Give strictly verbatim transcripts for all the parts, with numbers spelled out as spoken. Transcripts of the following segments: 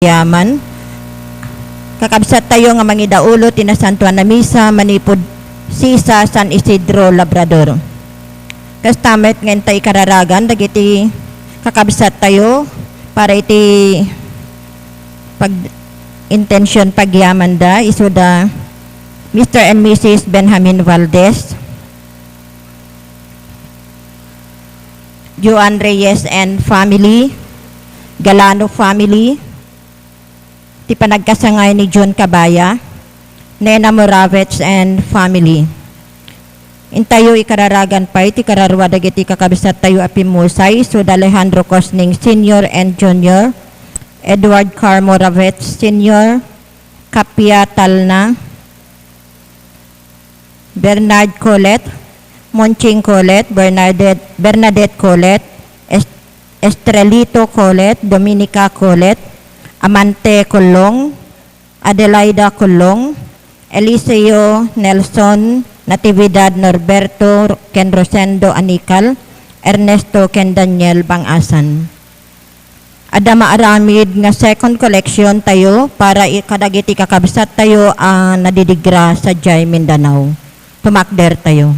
yaman. Kakabsattayo nga mangidaulo ti Nasantoan a Misa manipud Sisa, San Isidro, Labrador. Kasta met nga inta ikararagan dagiti kakabsattayo para iti pag-, intention pagyamanda, isuda Mister and Missus Benjamin Valdez, Joan Reyes and family, Galano family, ti panagkasangay ni John Cabaya, Nena Moravec and family. Intayo ikararagan pay ti kararua dagiti kakabsattayo a pimmusay, isuda Alejandro Cosning Senior and Junior, Edward Carr Moravec Senior, Kapia Talna, Bernard Collet, Monching Collet, Bernadette, Bernadette Collet, Est-, Estrelito Collet, Dominica Collet, Amante Colong, Adelaida Colong, Eliseo Nelson, Natividad Norberto ken Rosendo Anical, Ernesto ken Daniel Bang-asan. Adda maaramid nga second collection tayo para i-, kadagiti kakabsat tayo a nadidigra sadiay Mindanao. Tumakder tayo.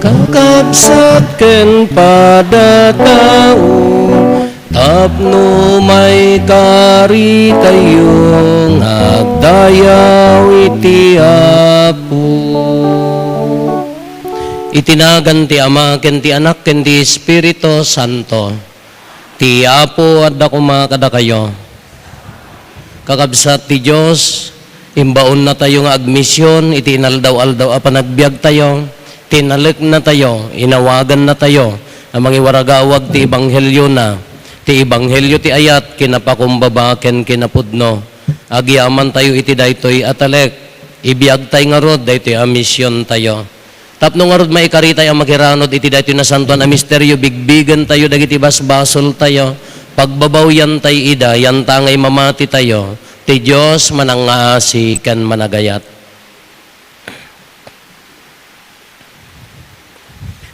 Kakabsat ken padatao, tapno maikaritayo nga agdayaw iti Apo. Iti nagan ti Ama, ken ti Anak, ken ti Espiritu Santo. Ti Apo adda koma kadakayo. Kakabsat ti Dios, imbaonnatayo nga agmision iti inaldaw-aldaw a panagbiagtayo, tinaleknatayo, inawagannatayo a mangiwaragawag ti ebangheliona, ti ebanghelio ti ayat, kinapakumbaba, ken kinapudno. Agyamantayo iti daytoy a talek, ibiagtay ngarud daytoy a misiontayo. Tapno ngarud maikaritay a makiranod iti daytoy nasantoan a misterio, bigbigentayo dagiti basbasoltayo, pagbabawyantay ida, yantangay mamatitayo, ti Dios manangngaasi ken managayat.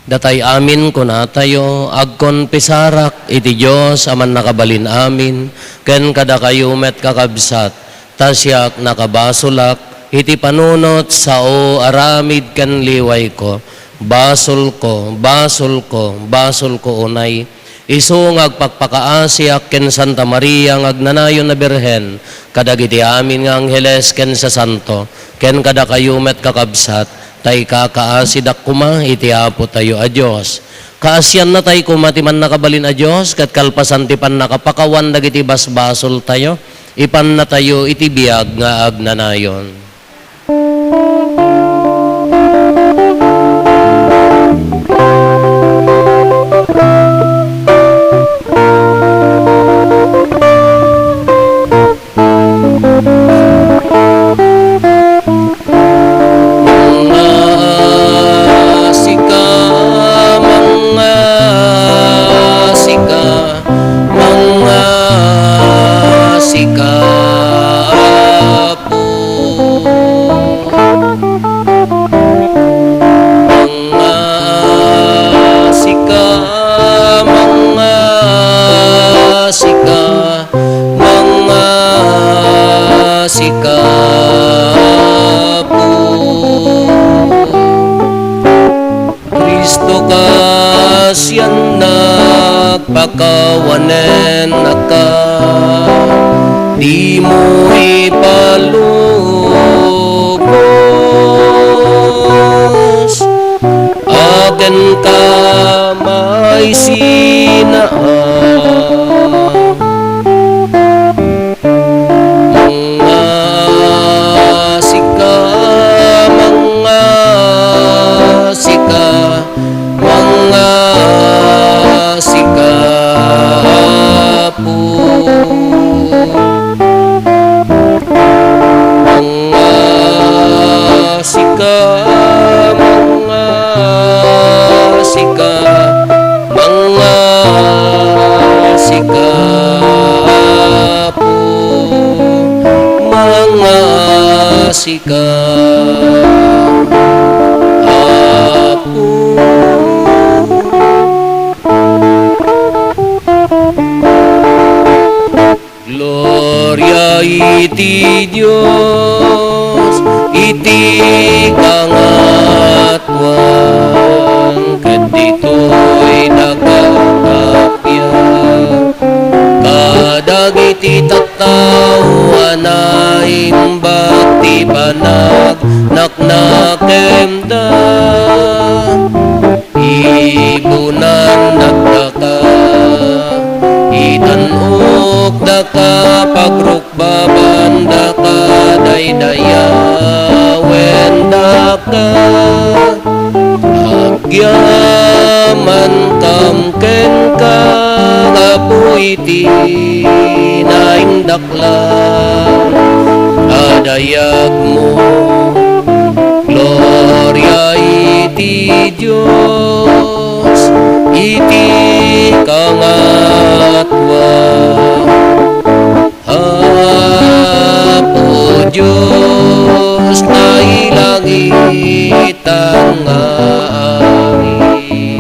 Datay amin kunatayo, agkonfesarak iti Dios a Mannakabalin-amin, ken kadakayo met, kakabsat, ta siak nakabasolak iti panunot, sao, aramid ken liwayko. Basolko, basolko, basolko unay. Isu nga agpakpakaasiak ken Santa Maria nga agnanayon a Birhen, kadagiti amin nga angheles ken sasanto, ken kadakayo met, kakabsat, ta ikakaasidak koma iti Apotayo a Dios. Kaasianna tay koma ti Mannakabalin a Dios, ket kalpasan ti pannakapakawan dagiti basbasoltayo, ipannatayo iti biag nga agnanayon. Mangngaasika, mangngaasika, mangngaasika, Apo. Mangngaasika, mangngaasika, mangngaasika, Apo. Cristo, kaasiannak, pakawanennaka, dimo ipalubos, a kenka maisinaan. Mangngaasika, mangngaasika, mangngaasika, Apo. Mangngaasika, mangngaasika, mangngaasika, Apo, mangngaasika, Apo. Gloria iti Dios iti kangatuan, ket ditoy dagiti kappia kadagiti tattao a naimbag ti panagnakanakemda. Ibunan dagdaka, itan-ok daka, pagrukbaban daka, daydayawen daka. Agyamankam kenka, Apo, iti naindaklan a dayagmo. Gloria iti Dios iti kangatuan. Apo Dios, nailangitan nga Ari,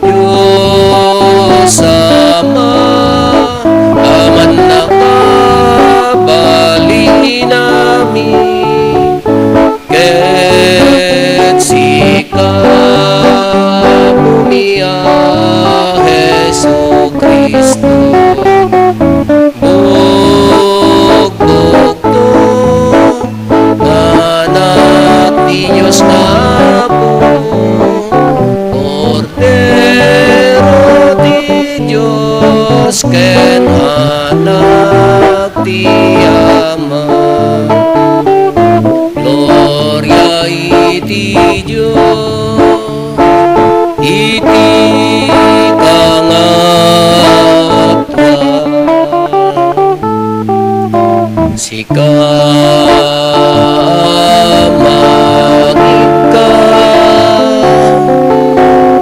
Dios Ama a mannakabalin amin, ket sika, Apomi a Jesu-Cristo, bugbugto nga Anak ti Dios nga Apo, Kordero ti Dios ken Anak ti Ama. Gloria iti Dios iti kangatuan. Sika a mangikka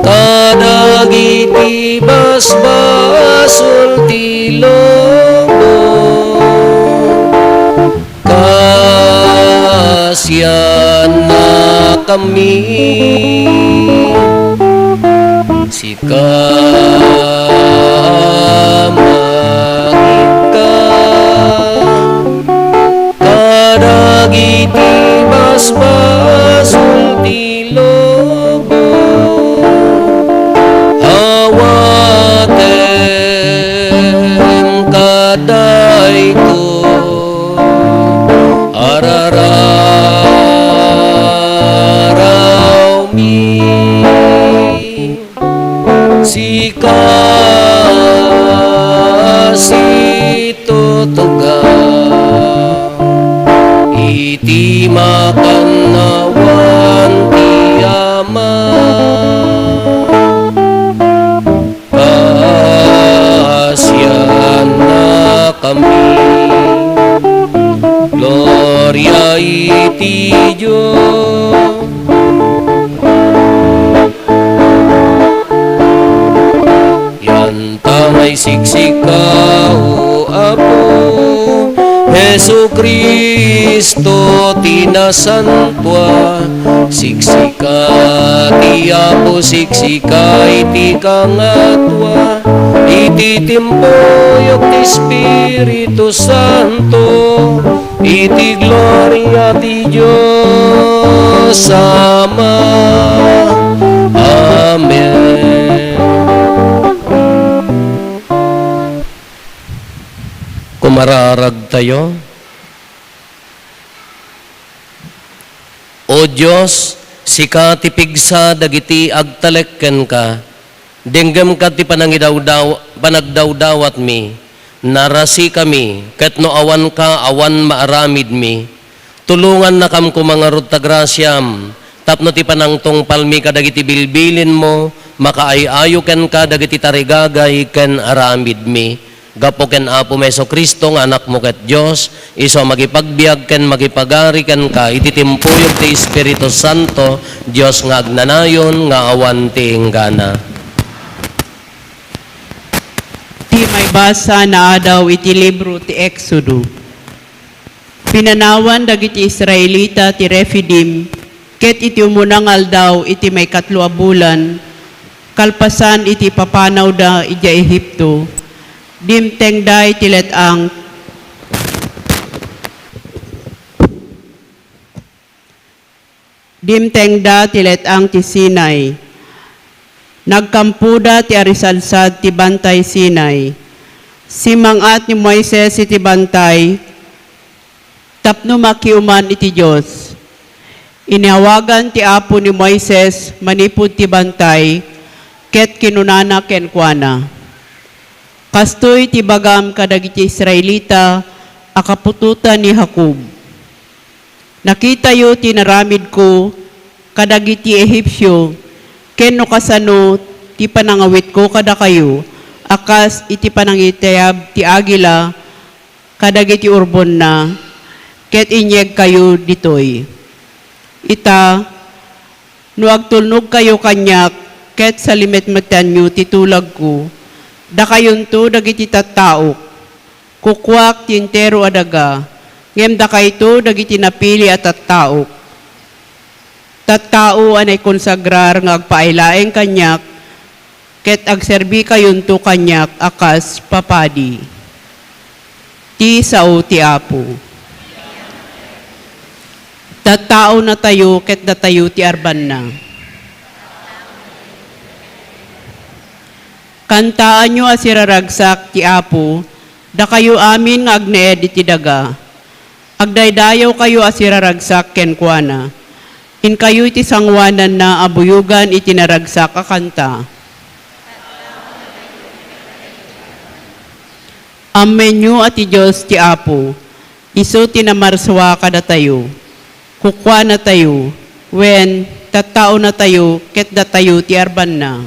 kadagiti basbasol ti lubong, kaasiannakami. Sika a mangikka kadagiti basbasol ti lubong, awaten Situtuga iti makannawan ti Ama. Pasiannakami. Gloria iti Dios. Yanta nga isiksika, O Apo, Jesu-Cristo ti nasantua. Siksika ti Apo, siksika iti kangatua. Iti timpuyog ti Espiritu Santo, iti gloria ti Dios Ama. Amen. Kumararagtayo. O Dios, sika ti pigsa dagiti agtalek kenka. Denggemka ti panangidawdaw-, panagdawdawatmi. Narasikami, ket no awanka, awan maaramidmi. Tulongannakam koma ngarud ta grasiam, tapno ti panangtungpalmi kadagiti bilbilinmo, makaay-ayo kenka dagiti tarigagay ken aramidmi. Gapu ken Apomi Jesu-Cristo nga Anakmo ket Dios, isu a makipagbiag ken makipagari kenka iti timpuyog ti Espiritu Santo, Dios nga agnanayon nga awan ti inggana. Ti maibasa naadaw iti libro ti Exodo. Pinanawan dagiti Israelita ti Refidim, ket iti umuna nga aldaw iti maikatlo a bulan, kalpasan iti ipapanawda idiay Egipto, dimtengda iti let-ang, dimtengda ti let-ang ti Sinai. Nagkampoda ti arisalsad ti Bantay Sinai. Simmang-at ni Moises iti bantay tapno makiuman iti Dios. Inawagan ti Apo ni Moises manipud ti bantay, ket kinunana kenkuana, "Kastoy ti ibagam kadagiti Israelita a kaputotan ni Jacob. Nakitayo ti inaramidko kadagiti Egipsio, ken no kasano ti panangawitko kadakayo a kas iti panangitayab ti agila kadagiti urbonna, ket inyegkayo ditoy. Ita, no agtulnogkayo kaniak ket salimetmetanyo ti tulagko, dakayonto dagiti tattaok. Kukuak ti entero a daga, ngem dakayto dagiti napili a tattaok. Tattao a naikonsagrar nga agpaay laeng kaniak, ket agserbikayonto kaniak a kas papadi." Ti sao ti Apo. Tattaonatayo ket datayo ti arbanna. Kantaanyo a siraragsak ti Apo, dakayo amin nga agnaed iti daga. Agdaydayawkayo a siraragsak kenkuana. Inkayo iti sangoananna a buyogan iti naragsak a kanta. Ammenyo a ti Dios ti Apo, isu ti namarsua kadatayo. Kukuanatayo, wen, tattaonatayo ket datayo ti arbanna.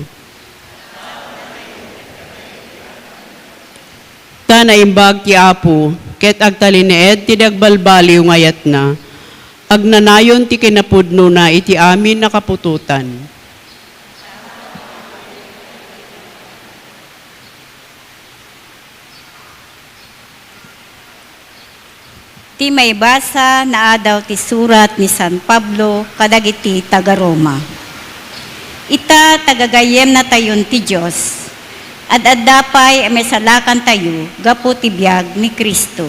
Ta naimbag ti Apo, ket agtalinaed ti agbalbaliw nga ayatna. Agnanayon ti kinapudnona iti amin a kaputotan. Ti maibasa naadaw ti surat ni San Pablo kadagiti taga-Roma. Ita, tagagayyemnatayon ti Dios, ad-adda pay a maisalakantayo gapu ti biag ni Cristo.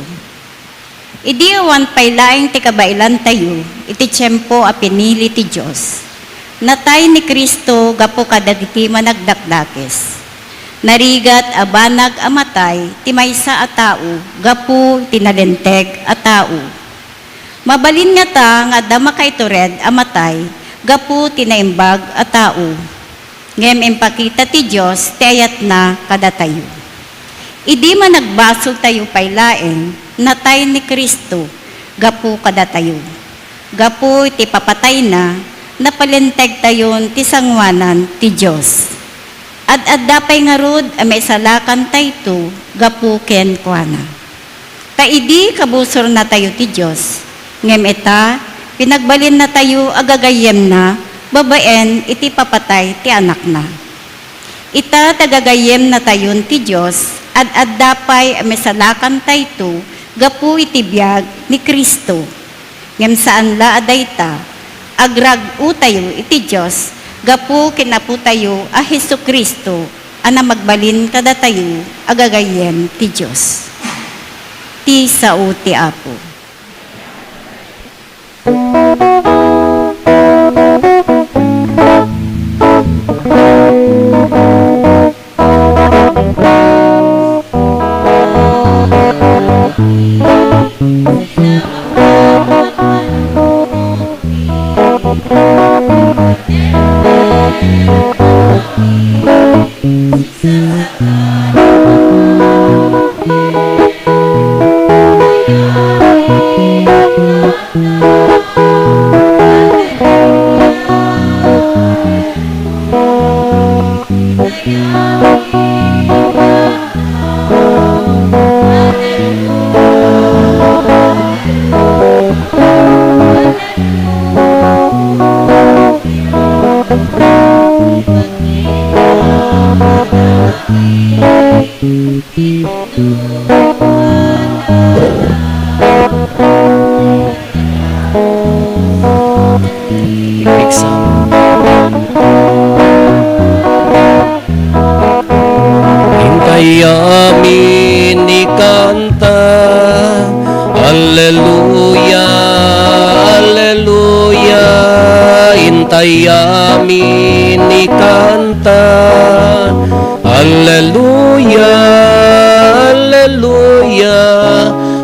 Idi awan pay laeng ti kabaelantayo iti tiempo a pinili ti Dios, natay ni Cristo gapu kadagiti managdakdakes. Narigat a banag a matay ti maysa a tao gapu ti nalinteg a tao. Mabalin ngata nga adda makaitured a matay gapu ti naimbag a tao. Ngem impakita ti Dios ti ayatna kadatayo. Idi managbasoltayo pay laeng, natay ni Cristo gapu kadatayo. Gapu iti papatayna, napalintegtayon ti sangoanan ti Dios. Ad-adda pay ngarud a maisalakantayto gapu kenkuana. Ta idi kabusurnatayo ti Dios, ngem ita, pinagbalinnatayo a gagayyemna babaen iti papatay ti Anakna. Ita ta gagayyemnatayon ti Dios, ad-adda pay a masalakantayto gapu iti biag ni Cristo. Ngem saan la a dayta, agrag-otayo iti Dios gapu ken Apotayo a Jesu-Cristo a namagbalin kadatayo a gagayyem ti Dios. Ti sao ti Apo. Ipigsa. Intay amin ikanta, Alleluia, Alleluia. Intay amin ikanta, Alleluia, Alleluia,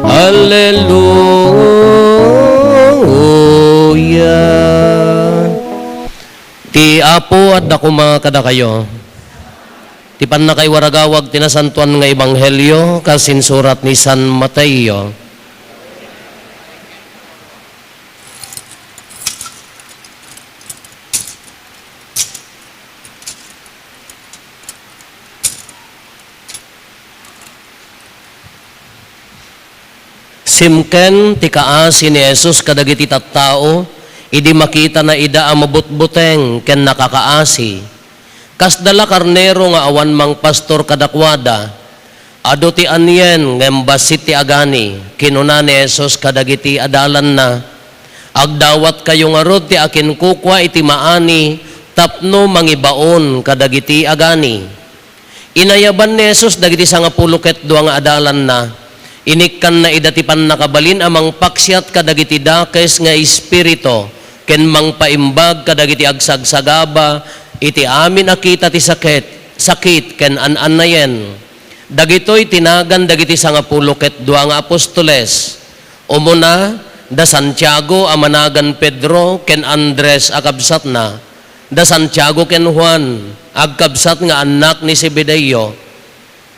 Alleluia. Ti Apo adda koma kadakayo. Ti pannakaiwaragawag ti nasantoan nga ebanghelio kas insurat ni San Mateo. Simken ti kaasi ni Jesus kadagiti tattao idi makitana ida a mabutbuteng ken nakakaasi. Kasda la karnero nga awan mangpastor kadakuada. Adu ti anien ngem bassit ti agani, kinuna ni Jesus kadagiti adalanna, "Agdawatkayo ngarud ti akinkukua iti maani tapno mangibaon kadagiti agani." Inayaban ni Jesus dagiti sangapulo ket dua nga adalanna. Inikkanna ida ti pannakabalin a mangpaksiat kadagiti dakes nga espiritu ken mangpaimbag kadagiti agsagsagaba iti amin a kita ti saket, sakit ken an-annayen. Dagitoy ti nagan dagiti sangapulo ket dua nga apostoles. Umuna, da Santiago a managan Pedro ken Andres a kabsatna, da Santiago ken Juan, agkabsat nga annak ni Zebedeo,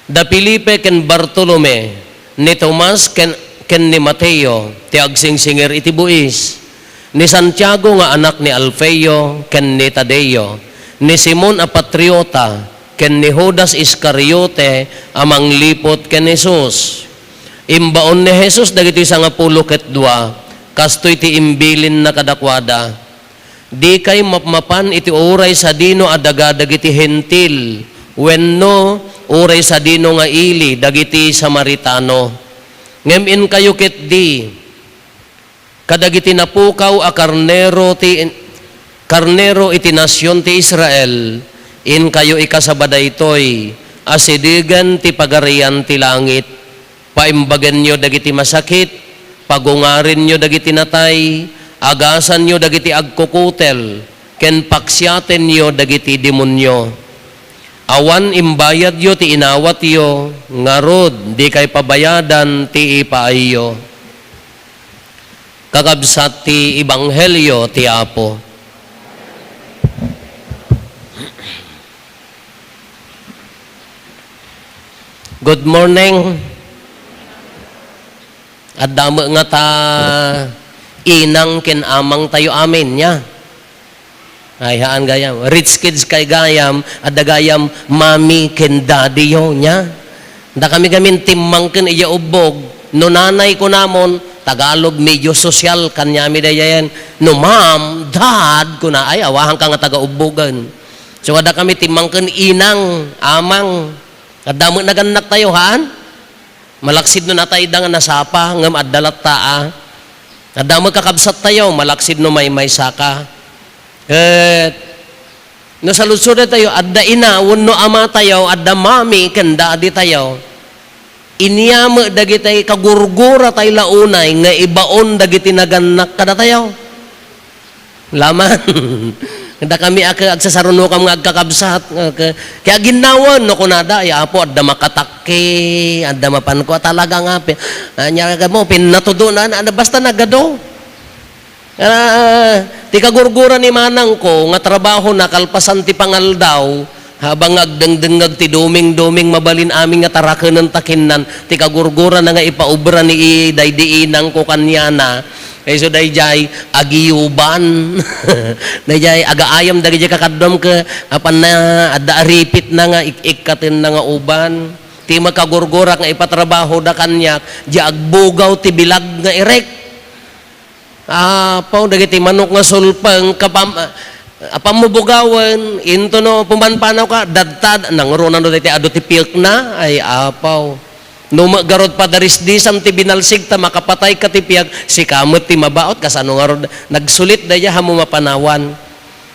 da Felipe ken Bartolome, ni Tomas ken, ken ni Mateo, ti agsingsingir iti buis, ni Santiago nga anak ni Alfeo ken ni Tadeo, ni Simon a Patriota, ken ni Judas Iscariote a mangliput ken Jesus. Imbaon ni Jesus dagiti sangapulo ket dua, kastoy ti imbilinna kadakuada, "Dikay mapmapan iti uray sadino a daga dagiti Hentil wenno uray sadino nga ili dagiti Samaritano. Ngem inkayo ketdi, kadagiti napukaw a karnero ti, karnero iti nasion ti Israel, inkayo ikasaba daytoy a sidegen ti Pagarian ti langit. Paimbagenyo dagiti masakit, pagungarenyo dagiti natay, agasanyo dagiti agkukutel, ken paksiatenyo dagiti demonio. Awan imbayadyo ti inawatyo, ngarud, dikay pabayadan ti ipaayyo." Kakabsat ti ebanghelio ti Apo. Good morning. Adda met nga ta inang ken amang tayo amin, nya? Ay, haan gayam. Rich kids kay gayam, adda gayam mommy ken daddy yo, nya? Da kami gamin timmangken iya ubbog. No nanay kunamon, Tagalog, medyo sosyal, kaniami dayayen. No mom, dad, kuna, ay, awahan ka nga taga-ubbogen. So, adda kami timmangken inang, amang. Adda met nagannak tayo, haan? Malaksid no natayda nga nasapa, ngem adda latta, a. Adda met kakabsat tayo, malaksid no maymaysa ka. Ket, no saludsod tayo, adda ina wenno ama tayo, adda mommy ken daddy tayo. Ania met dagiti kagurgura tayo la unay nga ibaon dagiti nagannak kadatayo. Laman. Da kami a ke-, agsasarunokam nga agkakabsat. Nga ke-, kaya ginnawan, no, kunada, "Ay, Apo, adda makatakki, adda mapan ko, talaga nga, pi-, anya ka mo, pinatudo na, na, basta nagado." Ah, ti kagurgura ni manang ko, nga trabaho na, kalpasan ti pangaldaw, habang nga agdengdengngeg ti duming-duming, mabalin amin nga tarakenen ta kinnan, ti kagurgura na nga ipaubra ni i-, daydi inang ko kaniana, Isu dayjay agiyuban. Dayjay agaayam dagiti kakaduam ke, apan na, adda aripit na nga ik-ikkaten na nga uban. Ti makagurgurak nga ipatrabaho da kaniak, di agbugaw ti bilag nga irek. Apaw, dagiti manok nga sulpeng, kapam-, apam mo bugawen, into no pumanpanaw ka, dadtad, nangruna no daytoy adu ti piekna, ay apaw. No met garud padarisdisam ti binalsig ta makapatay ka ti piag, sika met ti mabaot, kasano ngarud nagsulit daydiay a mapanawan.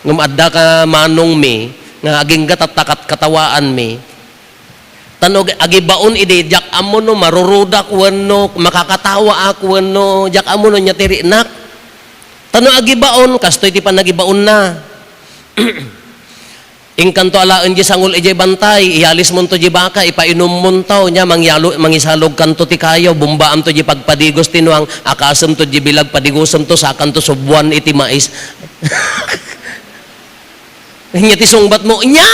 Ngem adda ka manongmi nga agingga tatta katkatawaanmi. Tan ag-, agibaon idi, diak ammo no marurudak wenno makakatawaak wenno diak ammo no ania ti riknak. Tan no agibaon, kastoy ti panagibaonna. Inkanto alaen di sangol idiay bantay, iyalismonto di baka, ipainummonto, nia mangyalo-, mangisalogkanto ti kayo, bombaamto di pagpadigos ti nuang, akasemto di bilag, padigosemto, sakanto subuan iti mais. Nia ti sungbatmo, nia!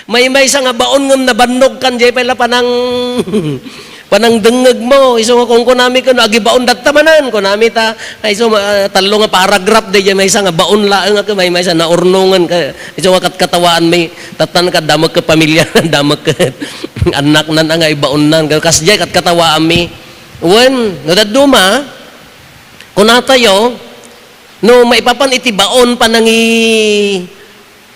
Maymaysa nga baon ngem nabannogkan, diay pay la panang-, panangdengngegmo. Isu nga kunkunami ken, "Agibaon datta manen," kunami ta. Ay, isu, ah, tallo nga paragraph daydiay maysa nga baon laeng a ket maymaysa naurnongen ka. Isu nga katkatawaanmi, tattan ka, damag ka pamilya, damag ka annaknan a nga ibaonnan. Kasdiay katkatawaanmi. Wen, no dadduma, kunatayo, no maipapan iti baon panangi-,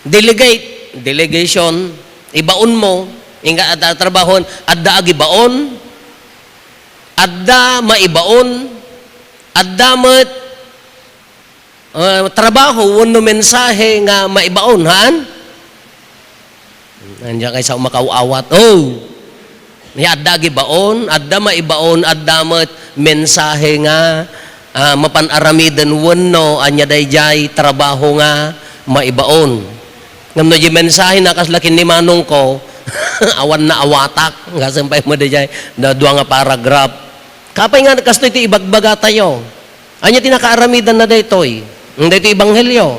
delegate, delegation, ibaonmo, inka adda trabahon, adda agibaon, adda maibaon, adda met, eh, trabaho wenno mensahe nga maibaon, haan? Ania kay sao makaaw-awat? Oh! Nia adda agibaon, adda maibaon, adda met mensahe nga, ah, mapan aramiden wenno ania daydiay trabaho nga maibaon. Ngem no di mensahe na kasla ken ni manongko, awan naawatak. Kasempay mo daydiay, da-, dua nga paragraph. Apay nga kastoy ti ibagbagatayo? Ania ti nakaaramidanna daytoy? Daytoy ebanghelio.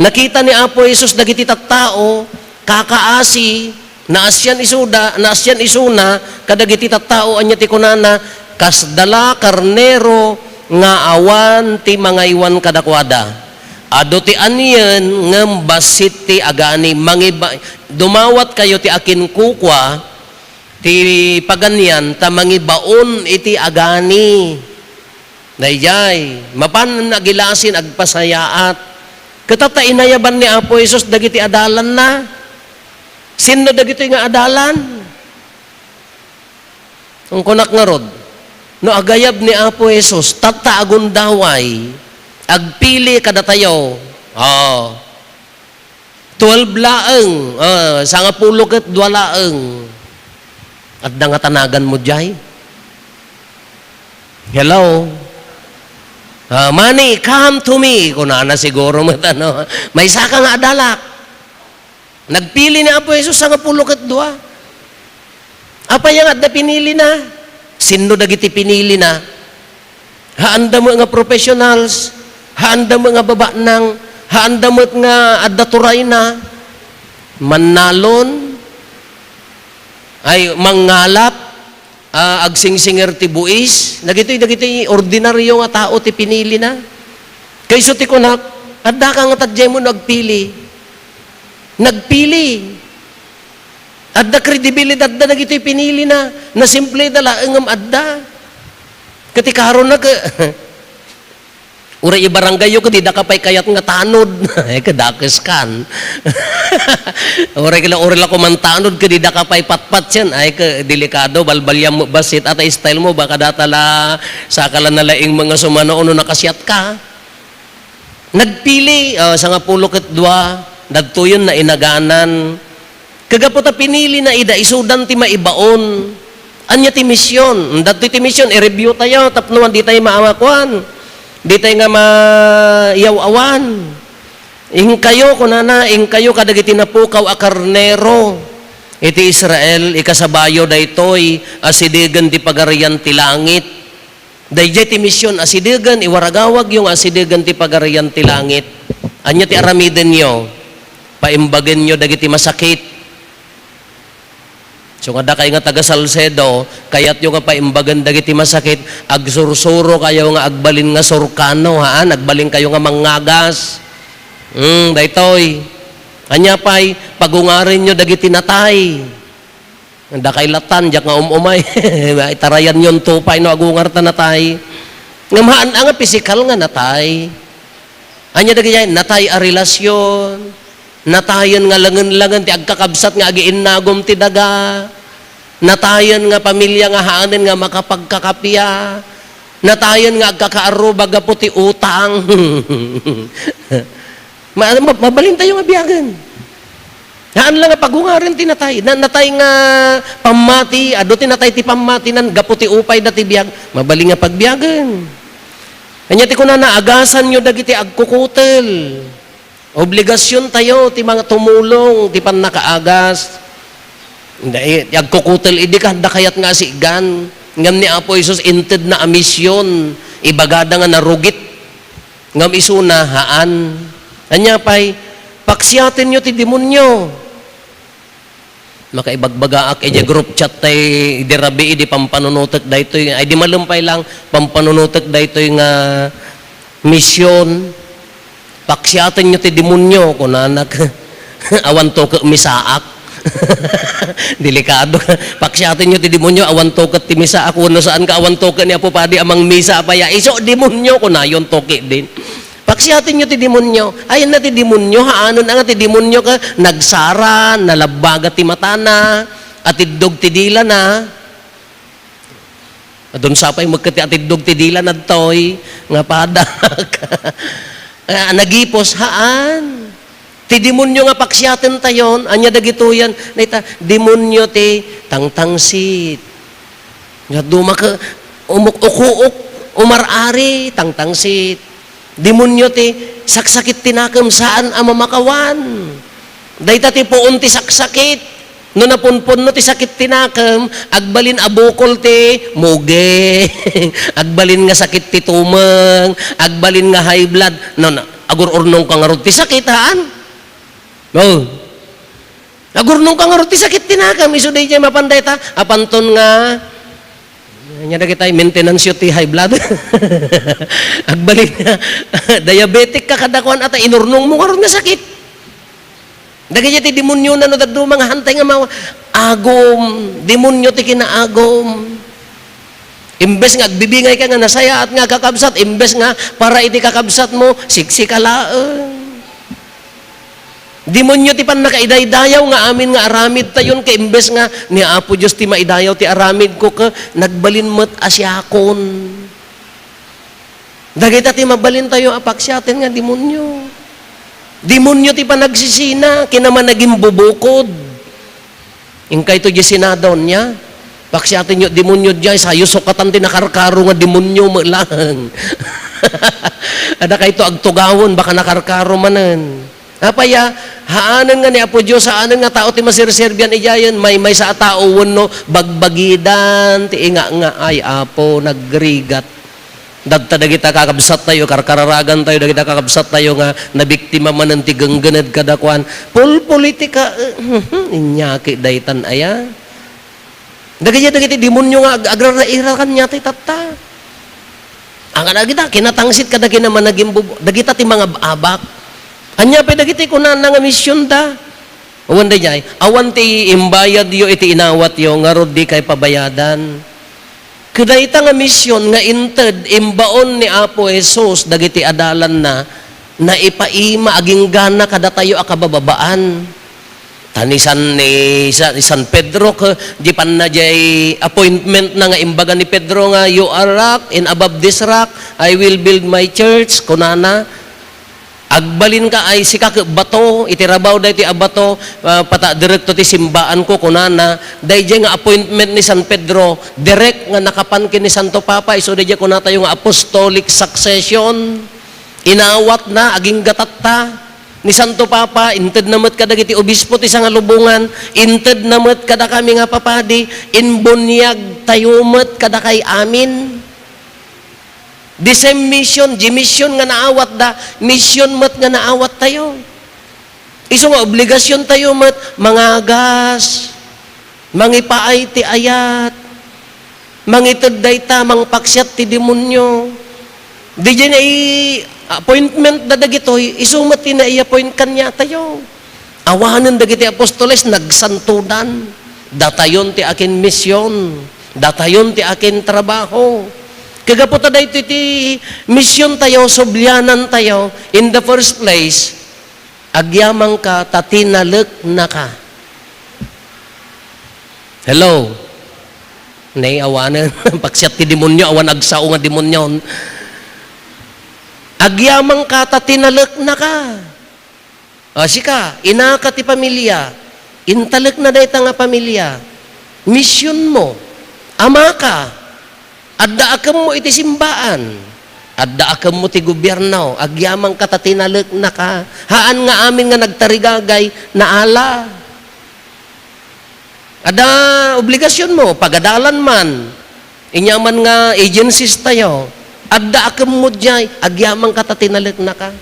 Nakita ni Apo Jesus dagiti tattao, kakaasi, naasian isuda, naasian isuna, kadagiti tattao, ania ti kunana, "Kasda la karnero nga awan ti mangaywan kadakuada. Adu ti anien, ngem bassit ti agani. Mangiba-, dumawatkayo ti akinkukua, ti paganian, ta mangibaon iti agani." Daydiay, mapan agilasin, agpasayaat. Ket ta inayaban ni Apo Jesus dagiti adalanna. Sinno dagitoy nga adalan? Kunkunak ngarud, no agayab ni Apo Jesus, tatta agundaway, agpili kadatayo. Oh. Twelve laeng, ah, sangapulo ket dua laeng. Adda nga tanagan mo diay? Hello? Ah, "Money, come to me," kunana siguro met, ano. Maysa ka nga adalak. Nagpili ni Apo Jesus sangapulo ket dua. Apay nga adda pinilina? Sinno dagiti pinilina? Haanda met nga professionals, haanda met nga babanang, haanda met nga adda turayna, mannalon, Ay, mangngalap, ah, agsingsinger ti buis. Dagitoy, dagitoy ordinaryo nga tao ti pinilina. Kayso ti kunak, addaka nga tadjaymo no agpili. Nagpili. Adda kredibilidadda dagitoy pinilina. Nasimple da laeng ngem adda. Ket ti karona ke-, uray ibarangayyo ket didaka pay kayat nga tanod. Ay, kadakes kan. Uray kila, uray la ko mantanod ket didaka pay patpatien. Ay, ke-, delikado, balbaliam met bassit. Ata style mo, baka data la, saka la nalaing mga sumano, no nakasiatka. Nagpili, ah, sangapulo ket dua, dadtoyen nainaganan. Kagapu ta pinilina ida, isudan ti maibaon. Ania ti mision? Dadtoy ti mision, i-review tayo, tapno di tayo maamakuan. Di tayo nga mayaw-awan. Inkayo, kunana, inkayo kadagiti napukaw a karnero iti Israel, ikasabayo daytoy, asidegen ti Pagarian ti Langit. Daydiay ti mision, asidegen, iwaragawagyo nga asidegen ti Pagarian ti Langit. Ania ti aramidenyo? Paimbagenyo dagiti masakit. So, nga dakay nga taga Salcedo, kayatyo nga paimbagen dagiti masakit, agsursuro kayo nga agbalin nga surkano, haan? Agbalin kayo nga mangngagas. Hmm, daytoy. Ania pay, pagungarenyo dagiti natay. Dakay latan, diak nga um-umay. Itarayan yon tupay no agungar ta natay. Ngem haan nga pisikal nga natay. Ania dagiti natay a relasyon, natayen nga langen-langen ti agkakabsat nga agiinnagom ti daga, natayen nga pamilya nga haanen nga makapagkakappia, natayen nga agkakaarruba gapu ti utang. Ma-, ma-, mabalin tayo nga biagen. Haan la nga pagungaren ti natay. Na-, natay nga pammati, adu ti natay ti pammatinan, gapu ti upay da ti biag, mabalin nga pagbiagen. Ania ti kunana, agasanyo dagiti agkukutel. Obligasyon tayo ti mga tumulong, ti pannakaagas. Dai, ti agkukutel idi kanda kayat nga asigan. Ngem ni Apo Jesus, inted na a mision, ibagada nga narugit. Ngem isuna, haan. Ania pay, paksiatenyo ti demonio. Makaibagbagaak idiay group chat tay idi rabii idi pampanunotek daytoy. Ay, di malem pay lang, pampanunotek daytoy nga mision. Paksiatenyo ti demonio, kunanak. Awan tuke misaak. Delikado. Paksiatenyo ti demonio, awan tuke ti misaak. Wenno saan ka, awan tuke ni Apo Padi a mangmisa a paya. Isu, demonio, kunayon tuke din. Paksiatenyo ti demonio. Ayanna ti demonio, haanen nga ti demonio ket nagsara, nalabbaga ti matana, atiddog ti dilana. Adun sapay met ket ti atiddog ti dilana daytoy, nga padak. Ah, nagipos, haan. Ti demonio nga paksiatentayon, ania dagitoyen? Dayta, demonio ti tangtangsit. Nga dumaka, umuk-ukuok, umar-ari, tangtangsit. Demonio ti saksakit ti nakem, saan a mamakawan. Dayta ti puon ti saksakit. No napunpunno ti sakit ti nakem, agbalin a bukol ti muging, agbalin nga sakit ti tumeng, agbalin nga high blood. No, no, agur-urnong ka ngarud ti sakit, haan? No. Agurnong ka ngarud ti sakit ti nakem, isu daydiay mapan dayta, apanton nga, ania dagitay, maintenance yo ti high blood. Agbalin nga, diabetic ka kadakuan ata, inurnong mo ngarud nga sakit. Dagiti ti demonio na no dadduma nga hantay nga mawa-, agom, demonio ti kinaagom. Imbes nga agbibingay ka nga nasayaat nga kakabsat, imbes nga para iti kakabsat mo, siksika laeng. Demonio ti pannakaidaydayaw nga amin nga aramid tayon, ket imbes nga ni Apo Dios ti maidayaw ti aramid ko, ket nagbalin met a siakon. Dagita ti mabalin tayo a paksiaten nga demonio. Demonio ti panagsisina, kinamanagimbubukod. Inkayto diay Senado nia, paksiatenyo demonio diay, sayo sukatan ti nakarkaro nga demonio met laeng. Adda kayto agtugawen, baka nakarkaro manen. Apay a, haanen nga ni Apo Dios, haanen nga tao ti maserserbian idiayen, maymaysa a tao wenno bagbagidan ti inga-nga, ay Apo, nagrigat. Dagta dagita kakabsat tayo, karkararagan tayo, dagita kakabsat tayo nga nabiktima manen ti genggened kadakuan. Pulpolitika, eh, inyaki daytan aya. Dagiti, dagiti demonio nga ag-, agraraira kaniata ti tatta. Ang kadagita, kinatangsit kadagiti managimbubo-, dagita ti mangab-abak. Ania pay dagiti kunana nga misionda? Awan daydiay, awan ti imbayadyo iti inawatyo, ngarud dikay pabayadan. Kadayta nga mision nga inted, imbaon ni Apo Jesus dagiti adalanna, naipaima, aginggana kadatayo a kabababaan. Ta ni San, ni Sa-, ni San Pedro, ke, di panna jay appointment na nga imbaga ni Pedro nga, "You are rock, and above this rock, I will build my church," kunana. Agbalinka ay sika ket bato, iti rabaw daytoy a bato, ah, pata direkto ti simbaanko, kunana. Daydiay nga appointment ni San Pedro, direct nga nakapan ken ni Santo Papa, isu daydiay kunatayo nga apostolic succession. Inawatna, agingga tatta. Ni Santo Papa, intedna met kadagiti obispo ti sangalubongan, intedna met kadakami nga papadi, imbuniag tayo met kadakay amin. The same mission, di mission nga naawatda, mission met nga naawattayo. Isu nga obligasion tayo met, mangagas, mangipaay ti ayat, mangited dayta, mangpaksiat ti demonio. Di jay nai-appointment da dagitoy, isu met ti nai-appoint kaniatayo. Awanen dagiti apostoles, nagsantodan. Datayon ti akin mision. Datayon ti akin trabaho. Kagapu ta daytoy ti mision tayo, sublianan tayo, in the first place, agyamangka ta tinaleknaka. Hello? Nay, awanen. Paksiat ti demonio, awan agsao nga demonio. Agyamangka ta tinaleknaka. O, sika, inaka ti pamilia. Intalekna dayta nga pamilia. Misionmo. Amaka. Addaakemmo iti simbaan. Addaakemmo ti gobierno. Agyamangka ta tinaleknaka. Haan nga amin nga nagtarigagay, naala. Adda obligasionmo, pagadalan man. Inya man nga agencies tayo, addaakemmo diay, agyamangka ta tinaleknaka.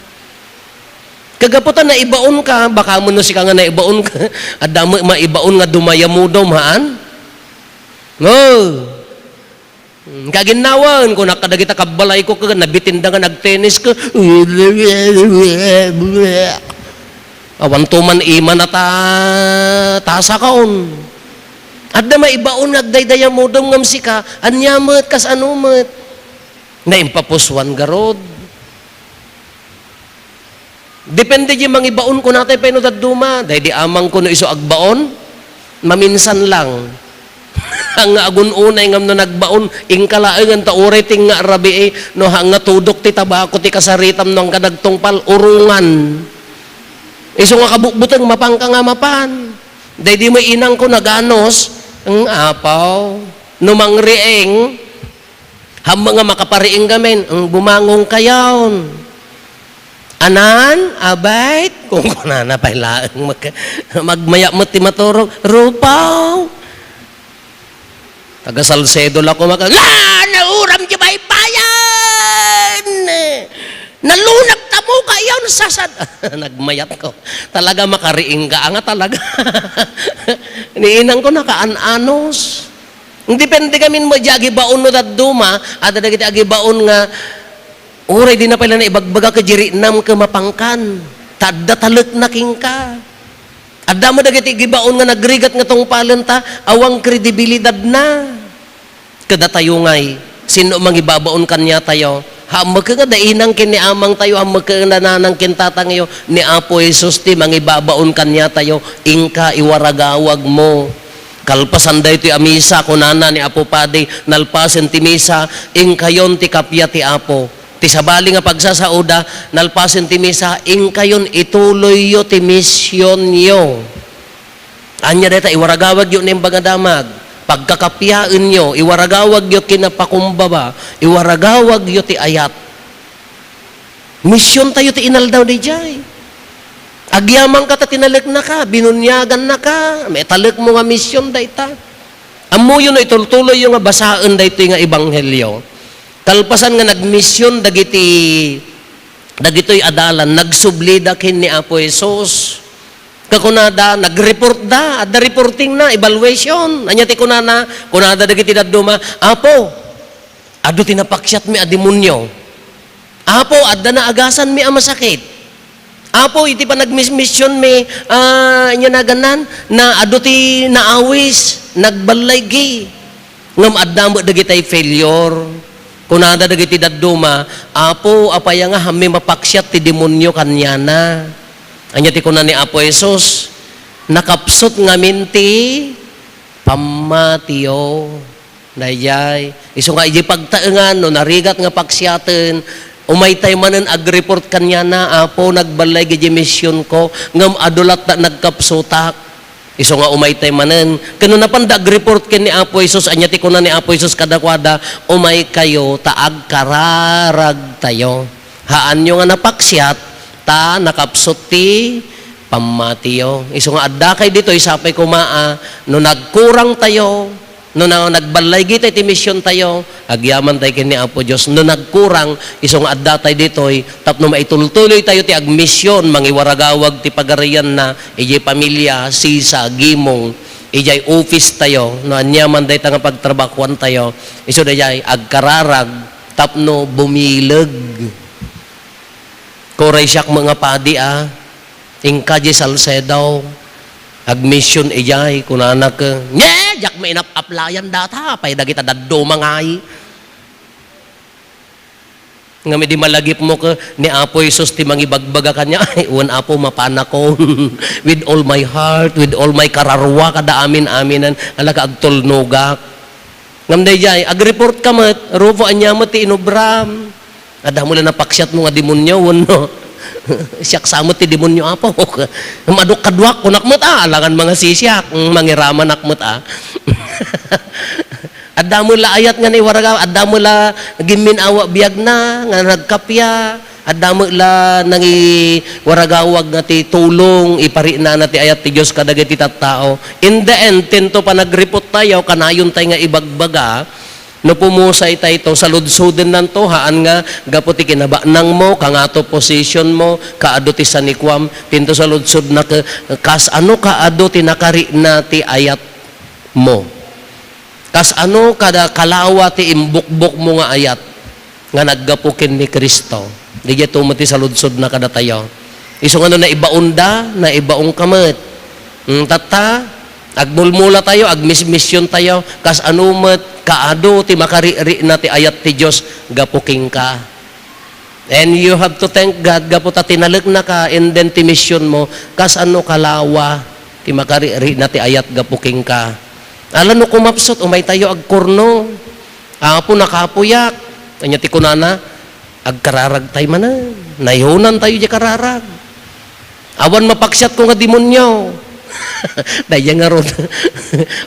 Kagapu ta naibaonka, baka mo no sika nga naibaonka, adda mo maibaon nga dumayamudom, haan? No. Hmm, kaginnawan, kunak kadagita kabbalayko, ket nabitinda nga nagtennis ket, awan to man imana ta, tasakaon. Adda maibaon nga agdaydayamudom ngem sika, ania met, kasano met? Naimpapusuan garud. Depende di mangibaon, kunatay pay no dadduma. Daydi amangko no isu agbaon, maminsan lang. Haan nga agun-unay ngem no nagbaon, inka laengen ta uray ti nga rabii, no haan nga tudok ti tabako ti kasaritam no haan nga nagtungpal, urungan. Isu nga kabutbuteng, mapanka nga mapan. Daydi met inangko naganos, "Eng, apaw, no mangriing, hammo nga makapariing gamin, eng, bumangon kayon." Anan, abay, kunkunana pay laeng, mag-, magmayat met ti maturog, "Rupaw." Taga Salcedo la ko, maka, "Ah, nauram di baybayan! Nalunag tamo kayon, sasad." Nagmayat ko. Talaga makariing ka, anga talaga. Ni inangko nakaan-anos. Depende kami mo di agibaon no dadduma, adda dagiti agibaon nga, uray di na pay la naibagbaga ket di rinam ket mapankan. Ta adda talekna kenka. Adda met dagiti agibaon nga nagrigat nga tungpalen ta, awan kredibilidadna. Kadatayo ngay, sino mangibabaon kaniatayo? Hammeke nga da inang ken ni amang tayo, hammeke nga nanang ken tatangyo, ni Apo Jesus ti mangibabaon kaniatayo, inka iwaragawag mo. Kalpasan daytoy a misa, kunana ni Apo Padi, nalpasen ti misa, inkayon ti kappia ti Apo. Ti sabali nga pagsasaoda, nalpasen ti misa, inkayon ituloyyo ti misionyo. Ania dayta, iwaragawagyo ni Imbag a Damag, pagkakappiaenyo, iwaragawagyo kinapakumbaba, iwaragawagyo ti ayat. Misiontayo ti inaldaw daydiay. Agyamangka ta tinaleknaka, binuniagannaka, maitalekmo nga mision dayta. Ammoyo no itultuloyyo nga basaen daytoy nga ebanghelio. Kalpasan nga nagmision dagiti, dagitoy adalan, nagsublida ken ni Apo Jesus. Kunada, nag-report da, adda reporting na, evaluation. Ania ti kunana? Kunada dagiti dadduma, "Apo, adu ti napaksiatmi a demonio. Apo, adda naagasanmi a masakit. Apo, iti panagmismisionmi, ah, ania naganna, na adu ti naawis, nagballaygi." Ngem adda met dagitay failure. Kunada dagiti dadduma, "Apo, apay nga hammi mapaksiat ti demonio kaniana?" Ania ti kuna ni Apo Jesus? "Nakapsut ngamin ti pammatiyo." Daydiay. Isu nga idiay pagtaengan, no narigat nga paksiaten, umaytay manen agreport kaniana, "Apo, nagballaygi diay misionko, ngem adu latta nagkapsutak." Isu nga umaytay manen. Ken no napanda agreport ken ni Apo Jesus, ania ti kuna ni Apo Jesus kadakuada? "Umaykayo ta agkararagtayo. Haanyo nga napaksiat ta nakapsut ti pammatiyo." Isu nga addakay ditoy, sapay koma a no nagkurangtayo, no na-, nagballaygi tay ti misiontayo, agyamantay ken ni Apo Dios. No nagkurang, isu nga addatay ditoy, tapno maitultuloytayo ti agmision, mangiwaragawag ti pagarianna, idiay pamilia, sisa, gimong, idiay office tayo, no aniaman dayta nga pagtrabahoantayo, isu daydiay agkararag tapno bumileg. Kuray siak met nga padi a, inka diay Salcedo, agmision idiay, kunana ket, "Nye, diak met inap-aplayan data, apay dagita dadduma ngay." Ngem idi malagipmo ket ni Apo Jesus ti mangibagbaga kaniak, "Ay, wen, Apo, mapanakon. With all my heart, with all my kararua, kada amin-aminan, alaka agtulnogak." Ngem daydiay, agreportka met, "Rufo, ania met ti inubram? Adda met la napaksiatmo nga demonio wenno siak sa met ti demonio, Apo?" Ngem adu kaduak, kunak met, ah, alangan mangasisiak, mm, mangiramanak met, ah. Adda met la ayat nga naiwaragaw, adda met la gimmin-awa biagna nga nagkappia, adda met la nangiwaragawag nga ti tulong, ipariknana ti ayat ti Dios kadagiti tattao. In the end, tinto panagreporttayo, kanayontay nga ibagbaga, no pumusaytayto, saludsodennanto, haan nga gapu ti kinabanangmo, kangato positionmo, kaadu ti sanikuam, tinto saludsodna ke-, kas-, ano kaadu ti nakarikna ti ayatmo? Kas-, ano kada kalawa ti imbukbokmo nga ayat nga naggapu ken ni Cristo? Daydiay met ti saludsodna kadatayo. Isu nga no naibaonda, naibaonka met. Mm, tatta, agmulmulatayo, agmismisiontayo, kas-, ano met kaadu ti makarikna ti ayat ti Dios gapu kenka. And you have to thank God, gapu ta tinaleknaka, and then ti misionmo, kas-, ano kalawa ti makarikna ti ayat gapu kenka. Ala no kumapsut, umaytayo agkurno. "Apo, nakapuyak." Ania ti kunana? Agkararagtay manen. Nayonantayo diay kararag. "Awan mapaksiatko nga demonio." Daydiay ngarud.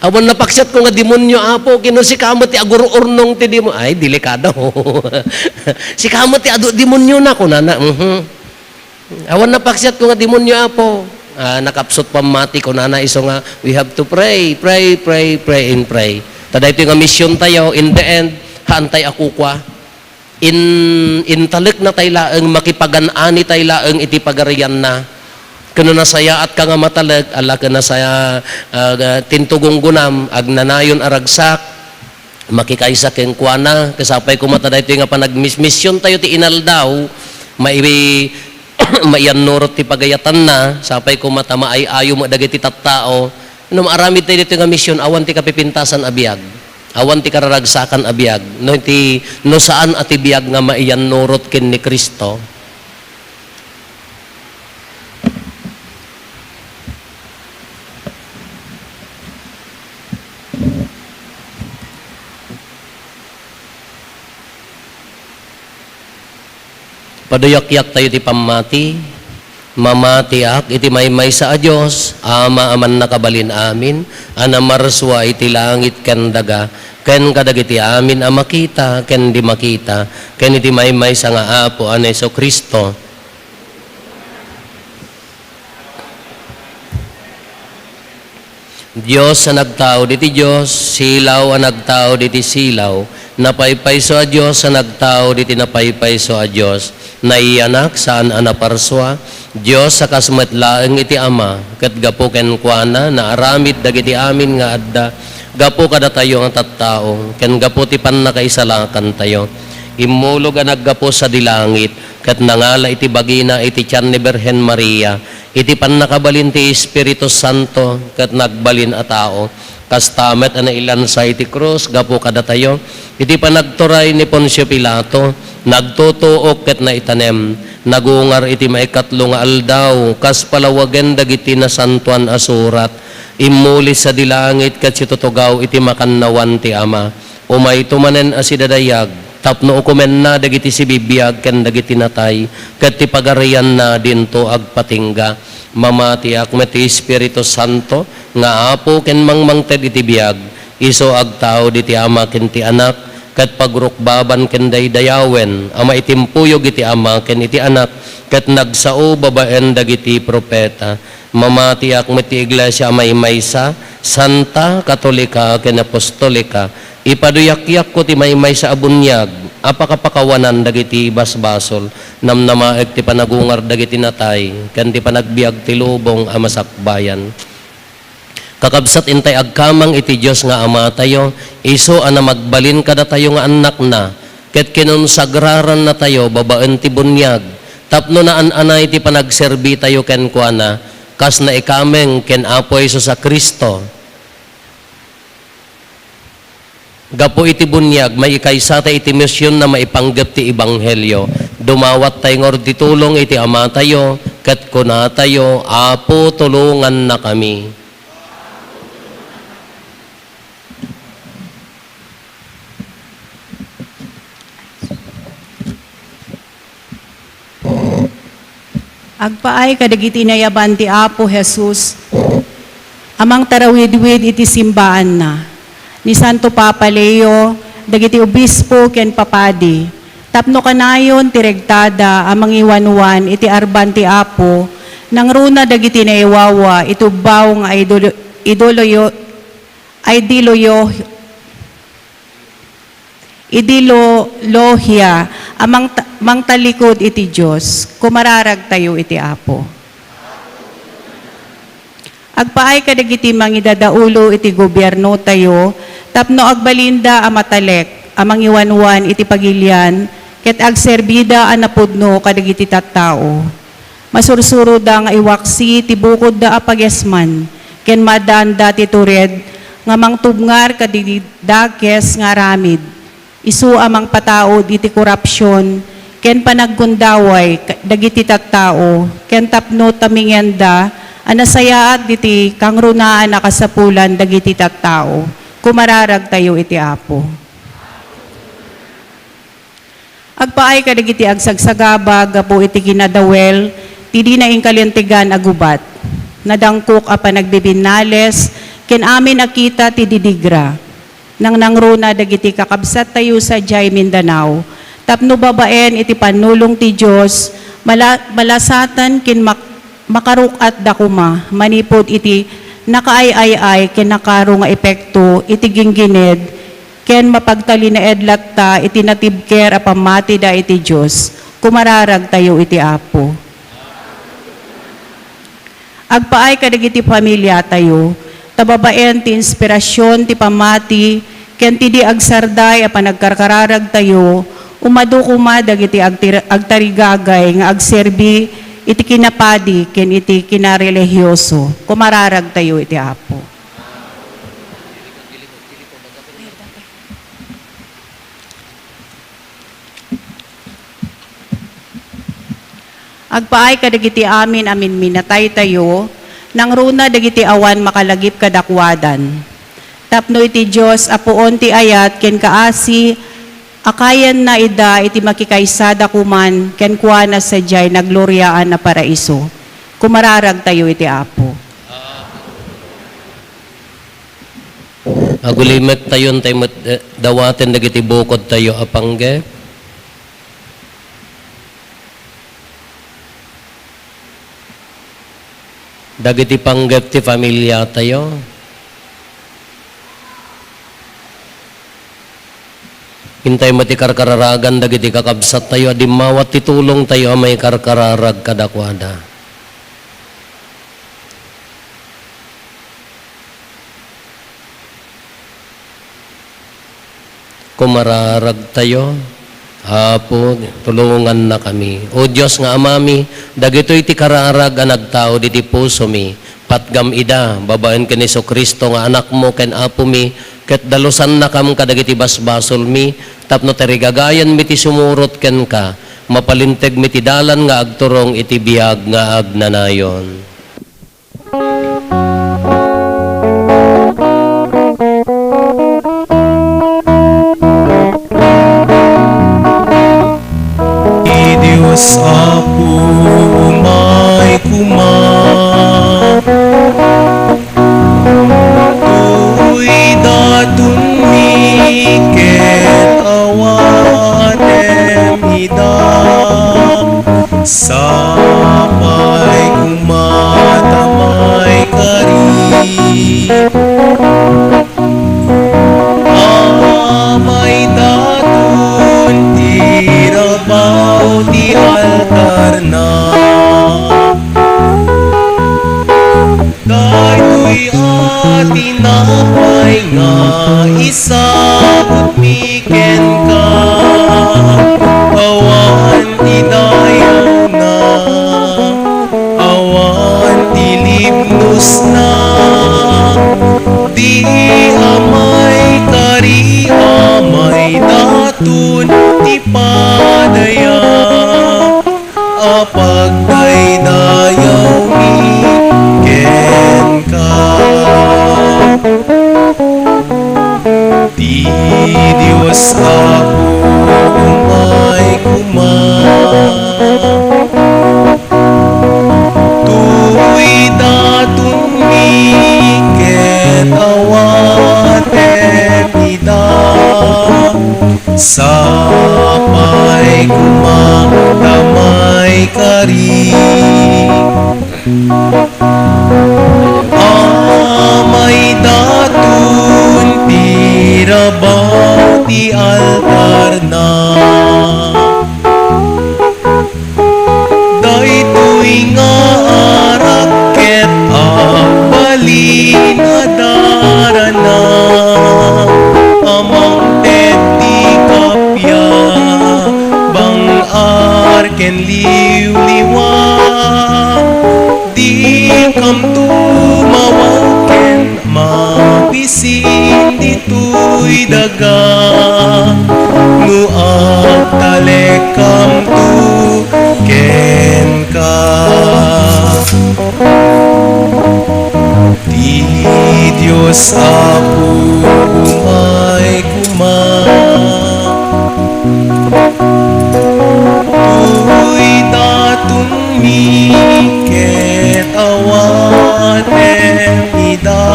"Awan napaksiatko nga demonio, Apo. Kino sika met ti agur-urnong ti demonio?" Ay, delikado. "Sika met ti adu demoniona," kunana. Mhm. "Awan napaksiatko nga demonio, Apo." Ah, nakapsut pammati, kunana isu nga, we have to pray, pray, pray, pray, and pray. Ta daytoy nga misiontayo, in the end, haantay a kukua. In-, intaleknatay laeng, makipagan-anitay laeng iti pagarianna. Ken no nasayaatka nga matalek, ala ken nasaya-, ah, tinto gunggonam, agnanayon a ragsak, makikaysa kenkuana, ket sapay koma ta daytoy nga panagmismisiontayo ti inaldaw, mai-, maiyannurot ti pagayatanna, sapay koma ta maay-ayo met dagiti tattao. No maaramidtayo ditoy nga mision, awan ti kapipintasan a biag, awan ti kararagsakan a biag, no ti, no saan a ti biag nga maiyannurot ken ni Cristo. Paduyakyak tayo ti pammati. Mamatiak iti maymaysa a Dios, Ama a mannakabalin amin, a namarsua iti langit ken daga, ken kadagiti amin a makita ken di makita, ken iti maymaysa nga Apo a ni Jesu-Cristo. Dios a nagtao diti Dios, silaw a nagtao diti silaw, napaypayso a Dios a nagtao diti napaypayso a Dios, naiyanak saan a naparsua, Dios a kas met laeng iti Ama, ket gapu kenkuana, naaramid dagiti amin nga adda, gapu kadatayo nga tattao, ken gapu ti pannakaisalakantayo. Immulog a naggapu sadi langit, ket nangala iti bagina iti tian ni Birhen Maria, iti pannakabalin ti Espiritu Santo, ket nagbalin a tao. Kasta met a nailansa iti krus gapu kadatayo, iti panagturay ni Poncio Pilato, nagtutuok ket naitanem, nagungar iti maikatlo nga aldaw, kas palawagen dagiti Nasantoan a Surat, immuli sadi langit ket situtugaw iti makannawan ti Ama. Umayto manen a sidadayag, tapno ukomenna dagiti sibibiag ken dagiti natay, ket ti pagarianna dinto agpatingga. Mamatiak met ti Espiritu Santo, nga Apo ken mangmangted iti biag, isu agtaud iti Ama ken ti Anak, ket pagrukbaban ken daydayawen a maitimpuyog iti Ama ken iti Anak, ket nagsao babaen dagiti profeta. Mamatiak met ti Iglesia a maymaysa, santa, katolika, ken apostolika. Ipaduyakko ti maymaysa a buniag a pakapakawanan dagiti basbasol. Namnamaek ti panagungar dagiti natay, ken ti panagbiag ti lubong a masakbayan. Kakabsat, intay agkamang iti Dios nga Amatayo, isu a namagbalin kadatayo nga annakna, ket kinonsagrarannatayo babaen ti buniag, tapno naan-anay ti panagserbitayo kenkuana, kas naikameng ken Apo Jesus a Cristo. Gapu iti buniag, maikaysata iti mision a maipanggep ti ebanghelio. Dumawattayo ngarud ti tulong iti Amatayo, ket kunatayo, "Apo, tulongannakami." Agpaay kadagiti nayaban ti Apo Jesus a mangtarawidwid iti simbaanna, ni Santo Papa Leo, dagiti obispo ken papadi, tapno kanayon ti regtada a mangiwanwan iti arban ti Apo, nangruna dagiti naiwawa iti ubbaw nga idolo-, idoloyo-, ideoloyo-, ideolohiya a mangta-, mangtalikod iti Dios. Kumararagtayo iti Apo. Agpaay kadagiti mangidadaulo iti gobiernotayo tapno agbalinda a matalek a mangiwanwan iti pagilian ket agserbida a napudno kadagiti tattao. Masursuroda nga iwaksi ti bukodda a pagesman, ken maaddaanda ti tured nga mangtubngar kadagiti dakes nga aramid, isu a mangpataud iti korapsion ken panaggundaway ka-, dagiti tattao, ken tapno tamingenda a nasayaat diti kangrunaan a kasapulan dagiti tattao. Kumararagtayo iti Apo. Agpaay kadagiti agsagsagaba gapu iti kinadawel ti dina inkalintegan a gubat, nadangkok a panagbibinnales, ken amin a kita ti didigra. Nangnangruna dagiti kakabsattayo sadiay Mindanao, tapno babaen iti pannulong ti Dios, mala-, malasaten ken mak-, makaruk-atda koma manipud iti nakaay-ay-ay ken nakaro nga epekto iti ginggined, ken mapagtalinaed latta iti natibker a pammatida iti Dios. Kumararagtayo iti Apo. Agpaay kadagiti familiatayo, ta babaen ti inspirasyon ti pammati ken ti di agsarday a panagkarkararagtayo, umadu koma dagiti agtir-, agtarigagay nga agserbi iti kinapadi ken iti kinarelihioso. Kumararagtayo iti Apo. Agpaay kadagiti amin a minminataytayo, nangruna dagiti awan makalagip kadakuadan. Tapno iti Dios a puon ti ayat ken kaasi, akayanna ida iti makikaysada koman kenkuana sadiay nagloriaan a paraiso. Kumararagtayo iti Apo. Agulimettayon tay met, eh, dawaten dagiti bukodtayo a panggep. Dagiti panggep ti familiatayo. Intay met ti karkararagan dagiti kakabsattayo a dimmawat ti tulongtayo a maikarkararag kadakuada. Kumararagtayo. Apo, tulongannakami. O Dios nga Amami, dagitoy ti kararag a nagtaud iti pusomi. Patgam ida, babaen ken Jesu-Cristo nga Anakmo ken Apomi, ket dalusannakam kadagiti basbasolmi, tapno tarigagayanmi ti sumurot kenka, mapalintegmi ti dalan nga agturong iti biag nga agnanayon. Ti Dios Apo, umay koma. Tuy datonmi ket awatem ida. Sapay koma ta maikari. Amay daton ti rabaw ti altarna. Daytoy a tinapay nga isagutmi kenka, awan ti dayawna, awan ti libnosna, di a maikari, amay daton ti padaya a pagdaydayawmi kenka. Ti Dios Apo, umay koma. Tuy datonmi ket awatem ida. Sapay koma ta maikari. Amay daton ti rabaw ti altarna. Daytoy nga arak ket agbalin a darana, a mangted ti kappia, bang-ar ken liwliwa. Dikam tumawag ken mapisin ditoy daga, no agtalekkamto kenka. Ti Dios Apo, umay koma. Tuy datonmi ket awatem ida.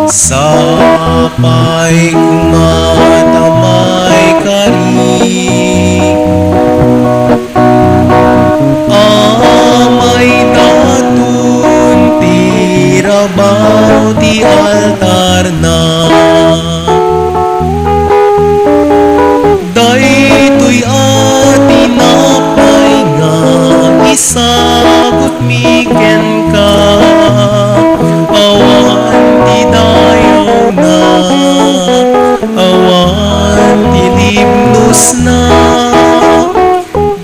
Sapay koma ta maikari. Amay daton ti rabaw ti altarna. Daytoy a tinapay nga isagutmi kenka, awan ti dayawna, awan ti libnosna,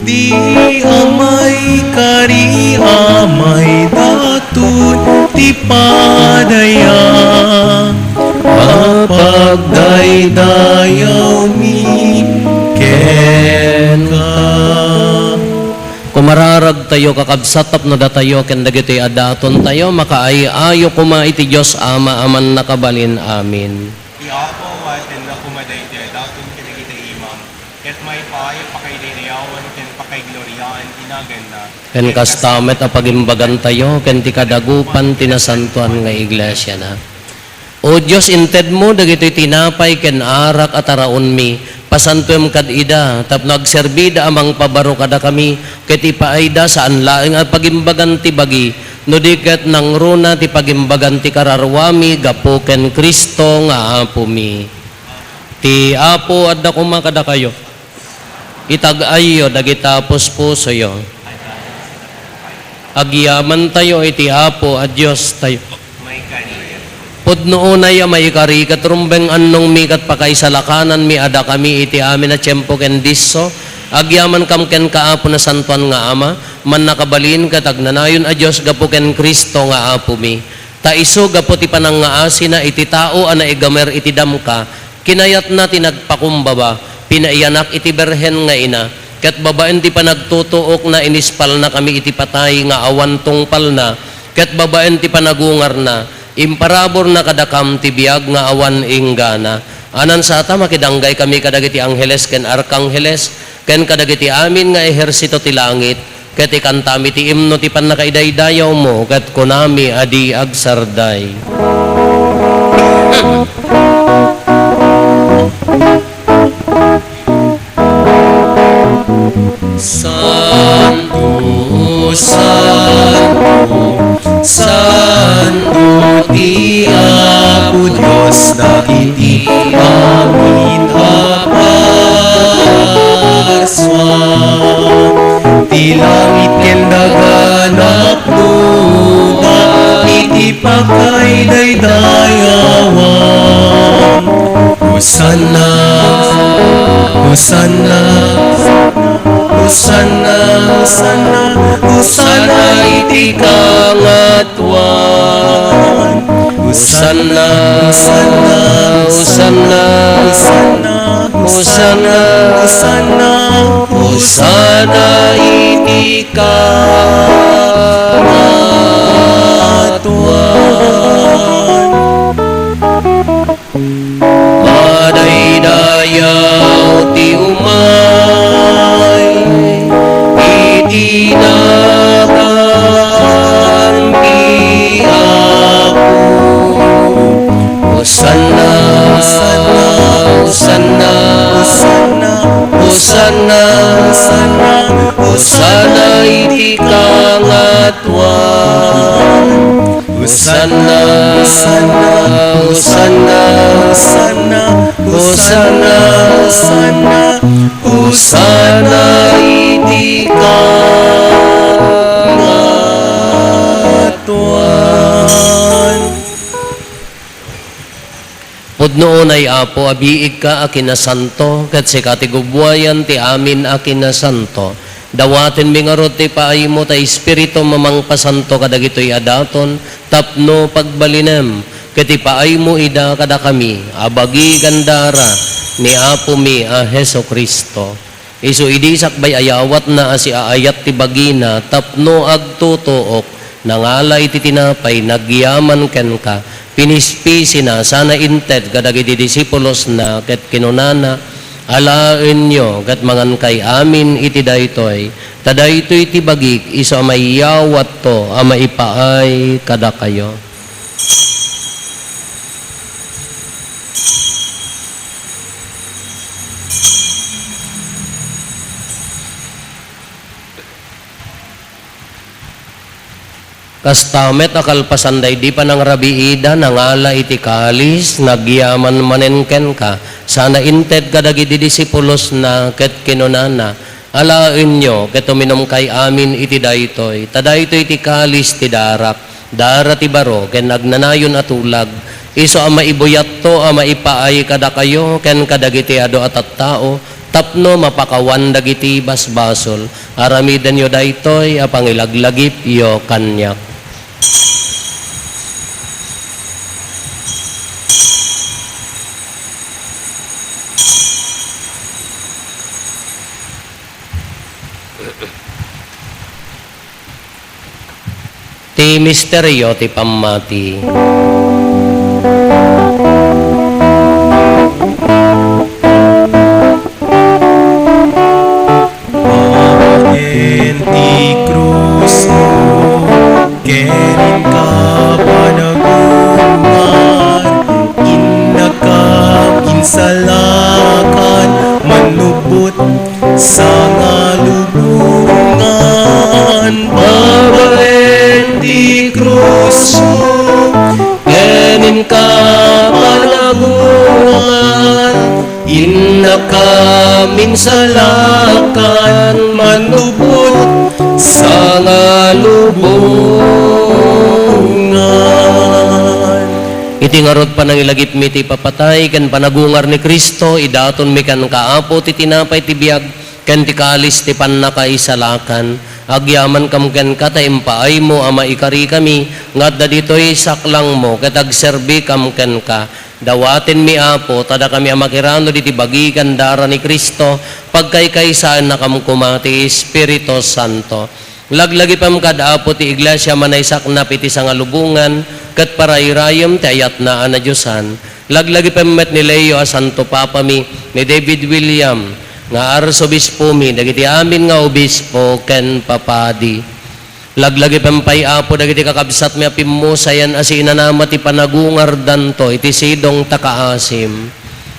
di a maikari, amay daton ti padaya a pagdaydayawmi kenka. Kumararagtayo, kakabsat, tapno datayo ken dagitoy a datontayo makaay-ayo koma iti Dios Ama a Mannakabalin. Amen. Ti Apo, awatenna koma daytoy a daton kadagiti imam, ket maypay a pakaidaydayawan ken pakaigloriaan ti naganna. Ken kasta met a pagimbagantayo ken ti kadagupan ti nasantoan nga iglesiana. O Dios, intedmo dagitoy tinapay ken arak a taraonmi, pasantoem kad ida tapno agserbida a mangpabaro kadakami ket ipaayda saan laeng a pagimbagan ti bagi, no di ket nangruna ti pagimbagan ti kararuami gapu ken Cristo nga Apomi. Ti Apo adda koma kadakayo. Itag-ayyo dagita puspusoyo. Agyamantayo iti Apo a Diostayo. Pudno unay a maikari ket rumbeng annongmi ket pakaisalakananmi a dakami iti amin a tiempo ken disso, agyamankam kenka, Apo, Nasantoan nga Ama, mannakabalin ket agnanayon a Dios gapu ken Cristo nga Apomi. Ta isu gapu ti panangngaasina iti tao a naigamer iti damka, kinayatna ti nagpakumbaba, pinaiyanak iti birhen nga ina, ket babaen ti panagtutuokna, inispalnakami iti patay nga awan tungpalna, ket babaen ti panagungarna, imparaburna kadakam ti biag nga awan inggana. Anan sa ta makidanggay kami kadagiti angheles ken arkangheles, ken kadagiti amin nga ehersito ti langit, ket ikantami ti imno ti pannakaidaydayawmo, ket kunami a di agsarday. Santo, santo, santo ti Apo Dios dagiti amin a parsua. Ti langit ken daga napnuda iti pakaidaydayawan. Hosanna, Hosanna, Hosanna, Hosanna, Hosanna iti kangatuan. Hosanna, Hosanna, Hosanna, Hosanna, Hosanna, Hosanna iti kangatuan. Madaydayaw ti umay iti nagan ti Apo. Hosanna, Hosanna, Hosanna, Hosanna iti kangatuan. Hosanna, Hosanna, Hosanna, Hosanna, Hosanna, Hosanna iti kangatuan. Pudno unay, Apo, a biigka a kinasanto, ket sika ti gubbuayan ti amin a kinasanto. Dawatenmi ngarud ti paaymo ta Espiritum a mangpasanto kadagitoy a daton tapno pagbalinem, ket ipaaymo ida kadakami a bagi ken dara ni Apomi a Jesu-Cristo. Isu idi sakbay a yawatna a siaayat ti bagina tapno agtutuok, nangala iti tinapay, nagyaman kenka, pinispisina, sana inted kadagiti disipulosna, ket kinunana, Alaenyo ket mangankay amin iti daytoy, ta daytoy ti bagik isu a maiyawatto a maipaay kadakayo. Kasta met a kalpasan daydi panangrabiida, nangala iti kalis, nagyaman manen kenka, sana inted kadagiti disipulosna, ket kinunana, Alaenyo, ket uminumkay amin iti daytoy, ta daytoy ti kalis ti darak, dara ti baro ken agnanayon a tulag, isu a maibuyatto a maipaay kadakayo ken kadagiti adu a tattao, tapno mapakawan dagiti basbasol. Aramidenyo daytoy a pangilaglagipyo kaniak. Ti misterio ti pammati. Babaen ti krusmo, ken inka panagungar, innaka insalakan, manlupot sangalubongan, babaen ti krusmo, ken inka panagungar, innaka insalakan, manlupot sangalubongan. Idi ngarud panangilagipmi ti ipapatay ken panagungar ni Cristo, idatonmi kenka, Apo, ti tinapay ti biag ken ti kalis ti pannakaisalakan. Agyamankam kenka ta impaaymo a maikarikami nga adda ditoy saklangmo ket agserbikam kenka. Dawatenmi, Apo, ta dakami a makiranud iti bagi ken dara ni Cristo, pagkaykaysaennakam koma ti Espiritu Santo. Laglagipem kad, Apo, ti iglesia a manaysaknap iti sangalubongan ket parairayem ti ayatna a nadiosan. Laglagipem met ni Leo a Santo Papami, ni David William nga Arsobispomi, dagiti amin nga obispo ken papadi. Laglagipem pay, Apo, dagiti kakabsatmi a pimmusayan a siinanama ti panagungardanto iti sidong ta kaasim.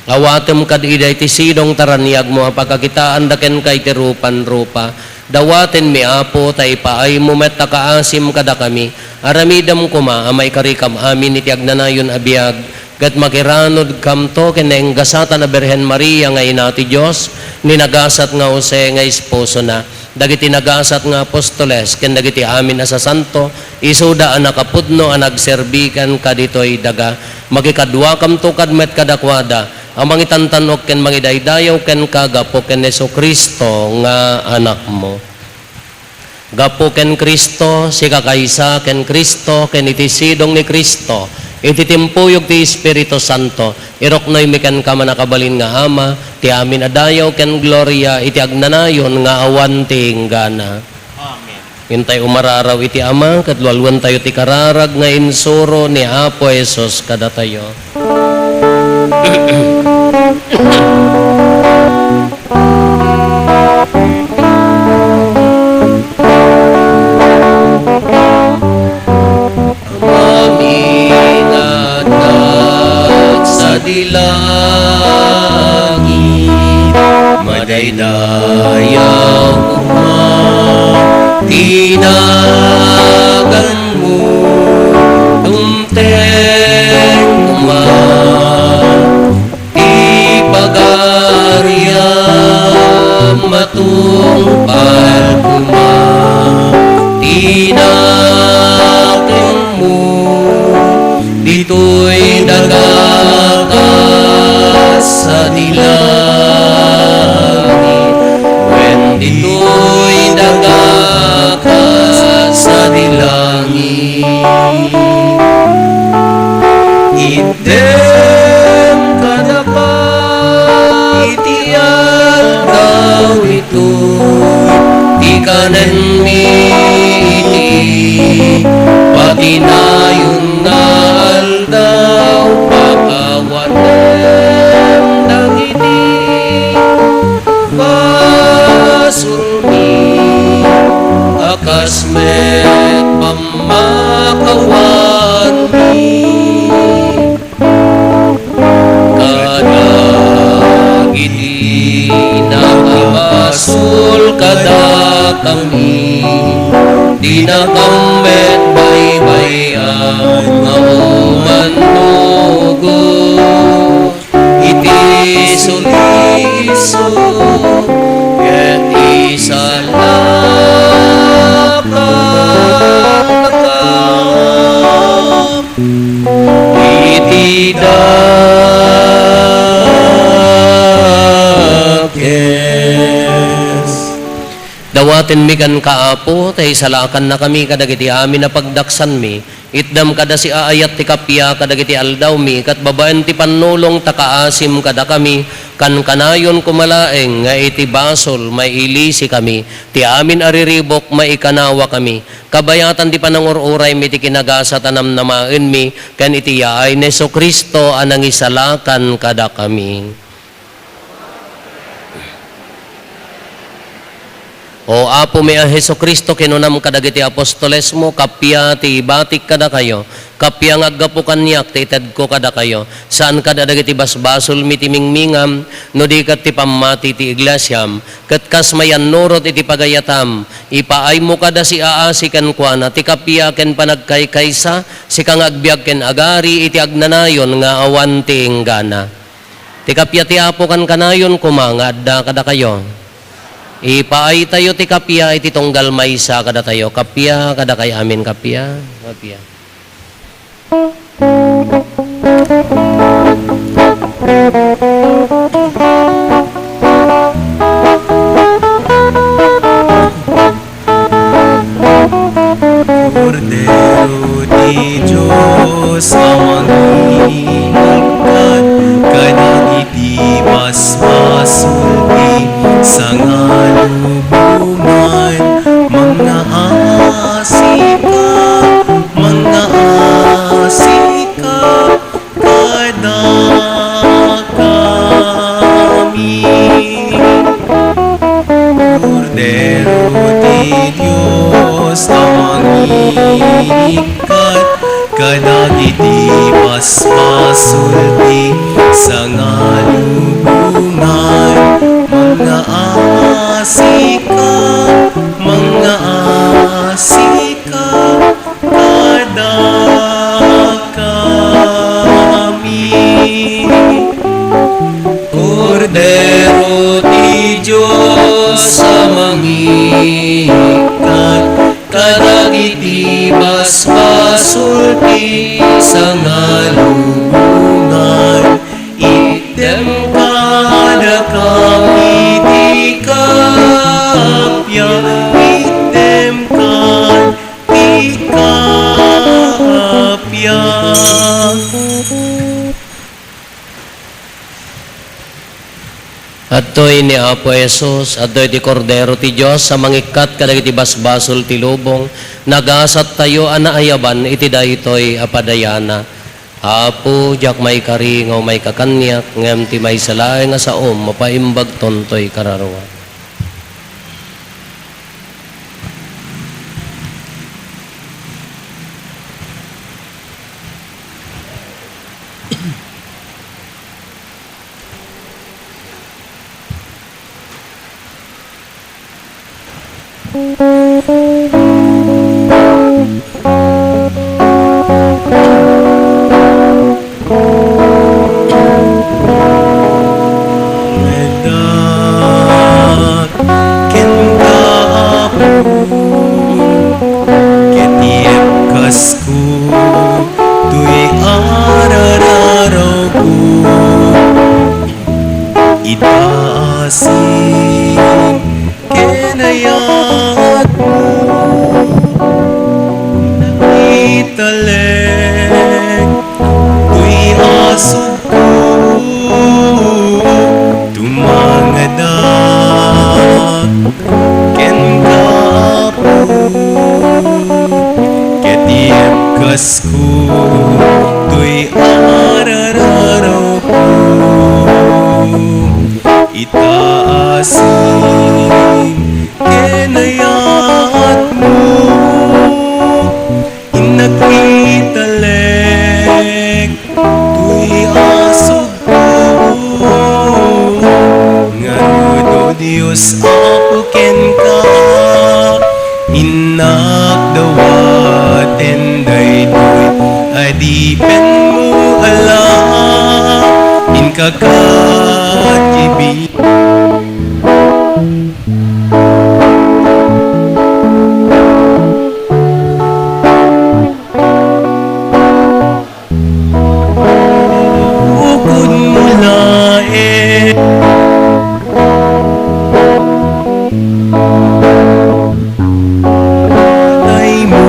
Awatem kad ida iti sidong ta raniagmo a pakakitaanda kenka iti rupan-rupa. Dawatenmi, Apo, ta ipaaymo met a kaasim kadakami. Aramidem koma a maikarikam amin iti agnanayon a biag, ket makiranudkamto ken naenggasatan a Birhen Maria nga Ina ti Dios, ni nagasat nga Jose nga esposona, dagiti nagasat nga apostoles, ken dagiti amin a sasanto, isuda a nakapudno a nagserbi kenka ditoy daga. Makikaduakamto kad met kadakuada, a mangitantan-ok ken mangidaydayaw kenka gapu ken Jesu-Cristo nga Anakmo. Gapu ken Cristo, sikakaysa ken Cristo, ken iti sidong ni Cristo, iti timpuyog ti Espiritu Santo, iruknoymi kenka, mannakabalin nga Ama, ti amin a dayaw ken gloria iti agnanayon nga awan ti inggana. Amen. Intay umararaw iti Ama, ket lualuentayo ti kararag nga insuro ni Apo Jesus kadatayo. Amami nga adda sadi langit, madaydayaw koma ti naganmo, dumteng koma ti pagariam, matungpal koma ti natengmo ditoy daga kas sadi langit, wen ditoy daga kas sadi langit. Itdem kadaka iti aldaw itoy ti kanenmi iti patinayon nga aldaw. Pakawanem dagiti basolmi a kas met pammakawanmi kadagiti nakabasol kadakami. Dinakam met baybay-an nga umannugot iti sulisog ket isalakakam iti dakes. Dawatenmi kenka, Apo, ta isalakannakami kadagiti amin a pagdaksanmi. Itdam kada siaayat ti kappia kadagiti aldawmi, ket babaen ti pannulong ta kaasim kadakami, kankanayon koma laeng nga iti basol mailisikami, ti amin a riribuk maikanawakami, kabayatan ti panangur-uraymi ti kinagasat a namnamaenmi, ken iti yaay ni Jesu-Cristo a nangisalakan kadakami. O Apomi a Jesu-Cristo, kinunam kadagiti apostolesmo, kappia ti ibatik kadakayo, kappia nga aggapu kaniak ti itedko kadakayo, saan kada dagiti basbasolmi ti mingmingam, no di ket ti pammati ti iglesiam, ket kas mayannurot iti pagayatam, ipaaymo kada siaasi kenkuana ti kappia ken panagkaykaysa, sika nga agbiag ken agari iti agnanayon nga awan ti inggana. Ti kappia ti Apo kankanayon koma nga adda kadakayo. Ipaaytayo ti kappia iti tunggal maysa kadatayo. Kappia, kadakay amin, kappia, kappia. Kordero ti Dios a mangikkat kadagiti basbasol ti sangalubongan, mangngaasika, mangngaasika kadakami. Kordero ti Dios a mangikkat kadagiti basbasol ti sangalubongan, mangngaasika, mangngaasika kadakami. Kordero ti Dios a mangikkat kadagiti basbasol ti sangalubongan, itdem kadakami ti kappia, itdem kad- Ikappia. Adtoy ni Apo Jesus, adtoy ti Kordero ti Dios a mangikkat kadagiti basbasol ti lubong. Nagasattayo a naayaban iti daytoy a padayana. Apo, diak maikari nga umayka kaniak, ngem ti maysa laeng a saom, mapaimbagton toy kararuam. Kenka, Apo, ket iyepkasko toy arararawko. Ita asin ken ayatmo, italek toy asugko, tumangadak kenka, Apo, ket iyepkasko toy arararawko. Ita asin ken ayatmo, innak italek toy asugko. Ngarud, O Dios, Apo kenka, innak dawaten daytoy adipenmo a la, inka ket ibi- Ukodmo laeng. Pataymo.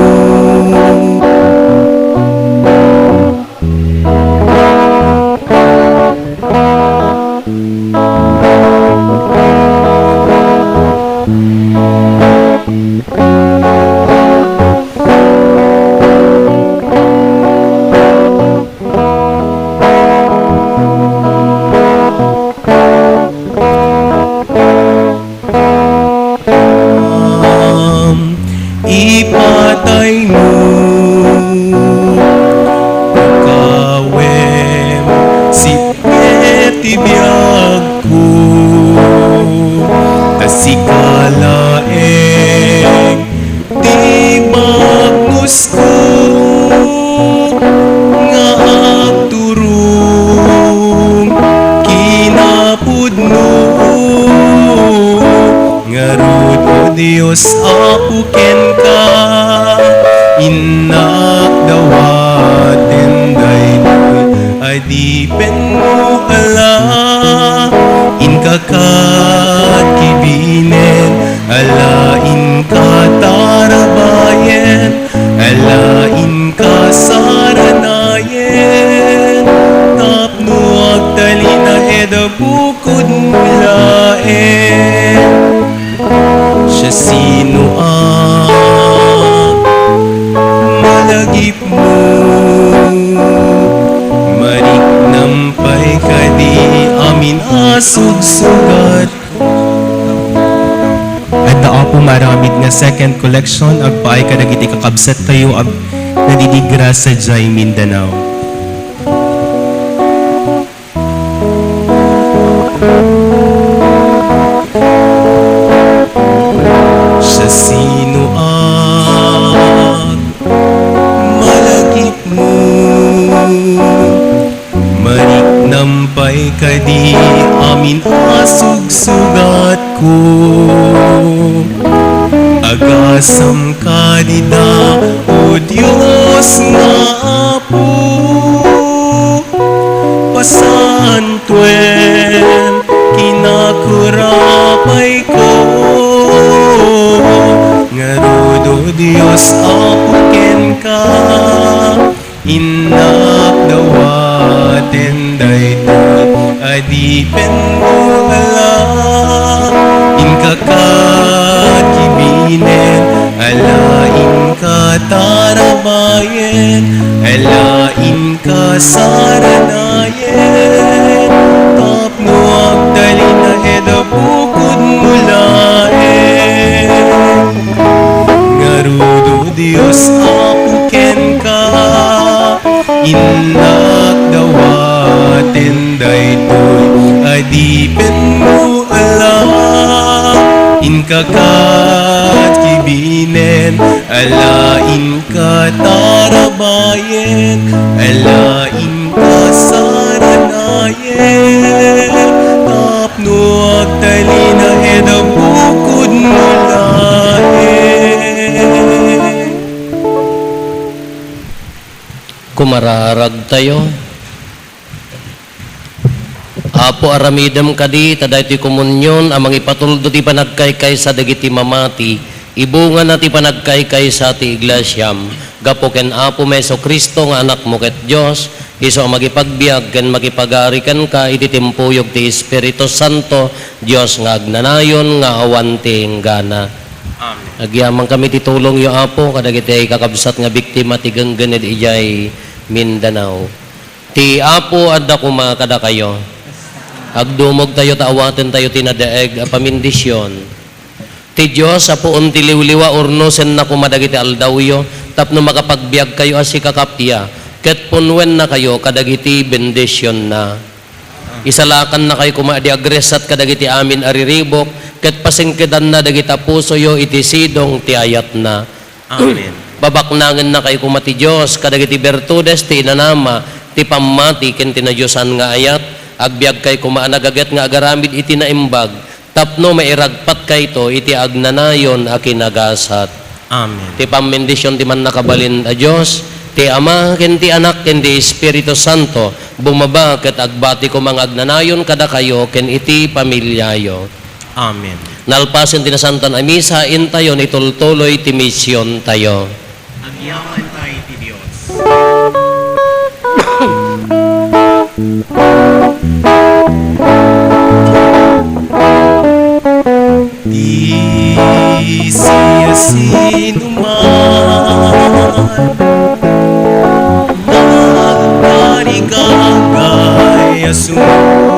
Ipataymo, kawem, sika ti biagko, ta sika laeng ti bagnusko nga agturong kinapudno. Ngarud, O Dios, Apo kenka, innak dawaten daytoy a Penmo ala, inka kat kibinen, ala inka tarabayen, ala inka saranayen, tapno agtalinaed a bukodmo laeng. Siasinoak, malagipmo, mariknam pay kadi amin a sugsugat. Adda, Apo, maaramid nga second collection, agpaay kadagiti kakabsattayo a nadidigra sadiay Mindanao. Siasinoak, malagipmo, mariknam pay kadi amin a sugsugatko. Agasam kadita, O Dios nga Apo, pasantoem, kinakurapayko. Ngarud, O Dios, Apo kenka, innak dawaten daytoy a dipenmo ala, inka kat kibinen, ala inka tarabayen, ala inka saranayen, tapno agtalinaed a bukodmo laeng. Ngarud, O Dios, Apo kenka, innak dawaten daytoy a dipenmo ala, inka kat kibinen, ala inka tarabayen, ala inka saranayen, tapno agtalinaed a bukodmo laeng. Kumararagtayo. Apo, aramidem kadi ta daytoy komunion a mangipatuldo ti panagkaykaysa dagiti mamati, ibungana ti panagkaykaysa ti iglesiam, gapu ken Apo Jesu-Cristo nga Anakmo ket Dios, isu a makipagbiag ken makipagari kenka iti timpuyog ti Espiritu Santo, Dios nga agnanayon nga awan ti inggana. Amen. Agyamankami ti tulongyo, Apo, kadagiti kakabsat nga biktima ti genggened idiay Mindanao. Ti Apo adda koma kadakayo. Agdumogtayo ta awatentayo ti nadaeg a pamindision. Ti Dios a puon ti liwliwa, urnosenna koma dagiti aldawyo tapno makapagbiagkayo a sikakappia ket punnuennakayo kadagiti bendisionna. Isalakannakayo koma idi agresat kadagiti amin a riribuk ket pasingkedanna dagiti pusoyo iti sidong ti ayatna. Amen. Babaknangennakayo koma ti Dios kadagiti bertudes ti inanama, ti pammati ken ti nadiosan nga ayat. Agbiagkayo koma a nagaget nga agaramid iti naimbag tapno mairagpatkayto iti agnanayon a kinagasat. Amen. Ti pammendision ti Mannakabalin a Dios, ti Ama, ken ti Anak, ken ti Espiritu Santo, bumaba ket agbati koma nga agnanayon kadakayo ken iti familiayo. Amen. Nalpasen ti Nasantoan a Misa, intayon itultuloy ti misiontayo. Agyamankami ti Dios. Ti siasinoman nga agparigagay a sumungbat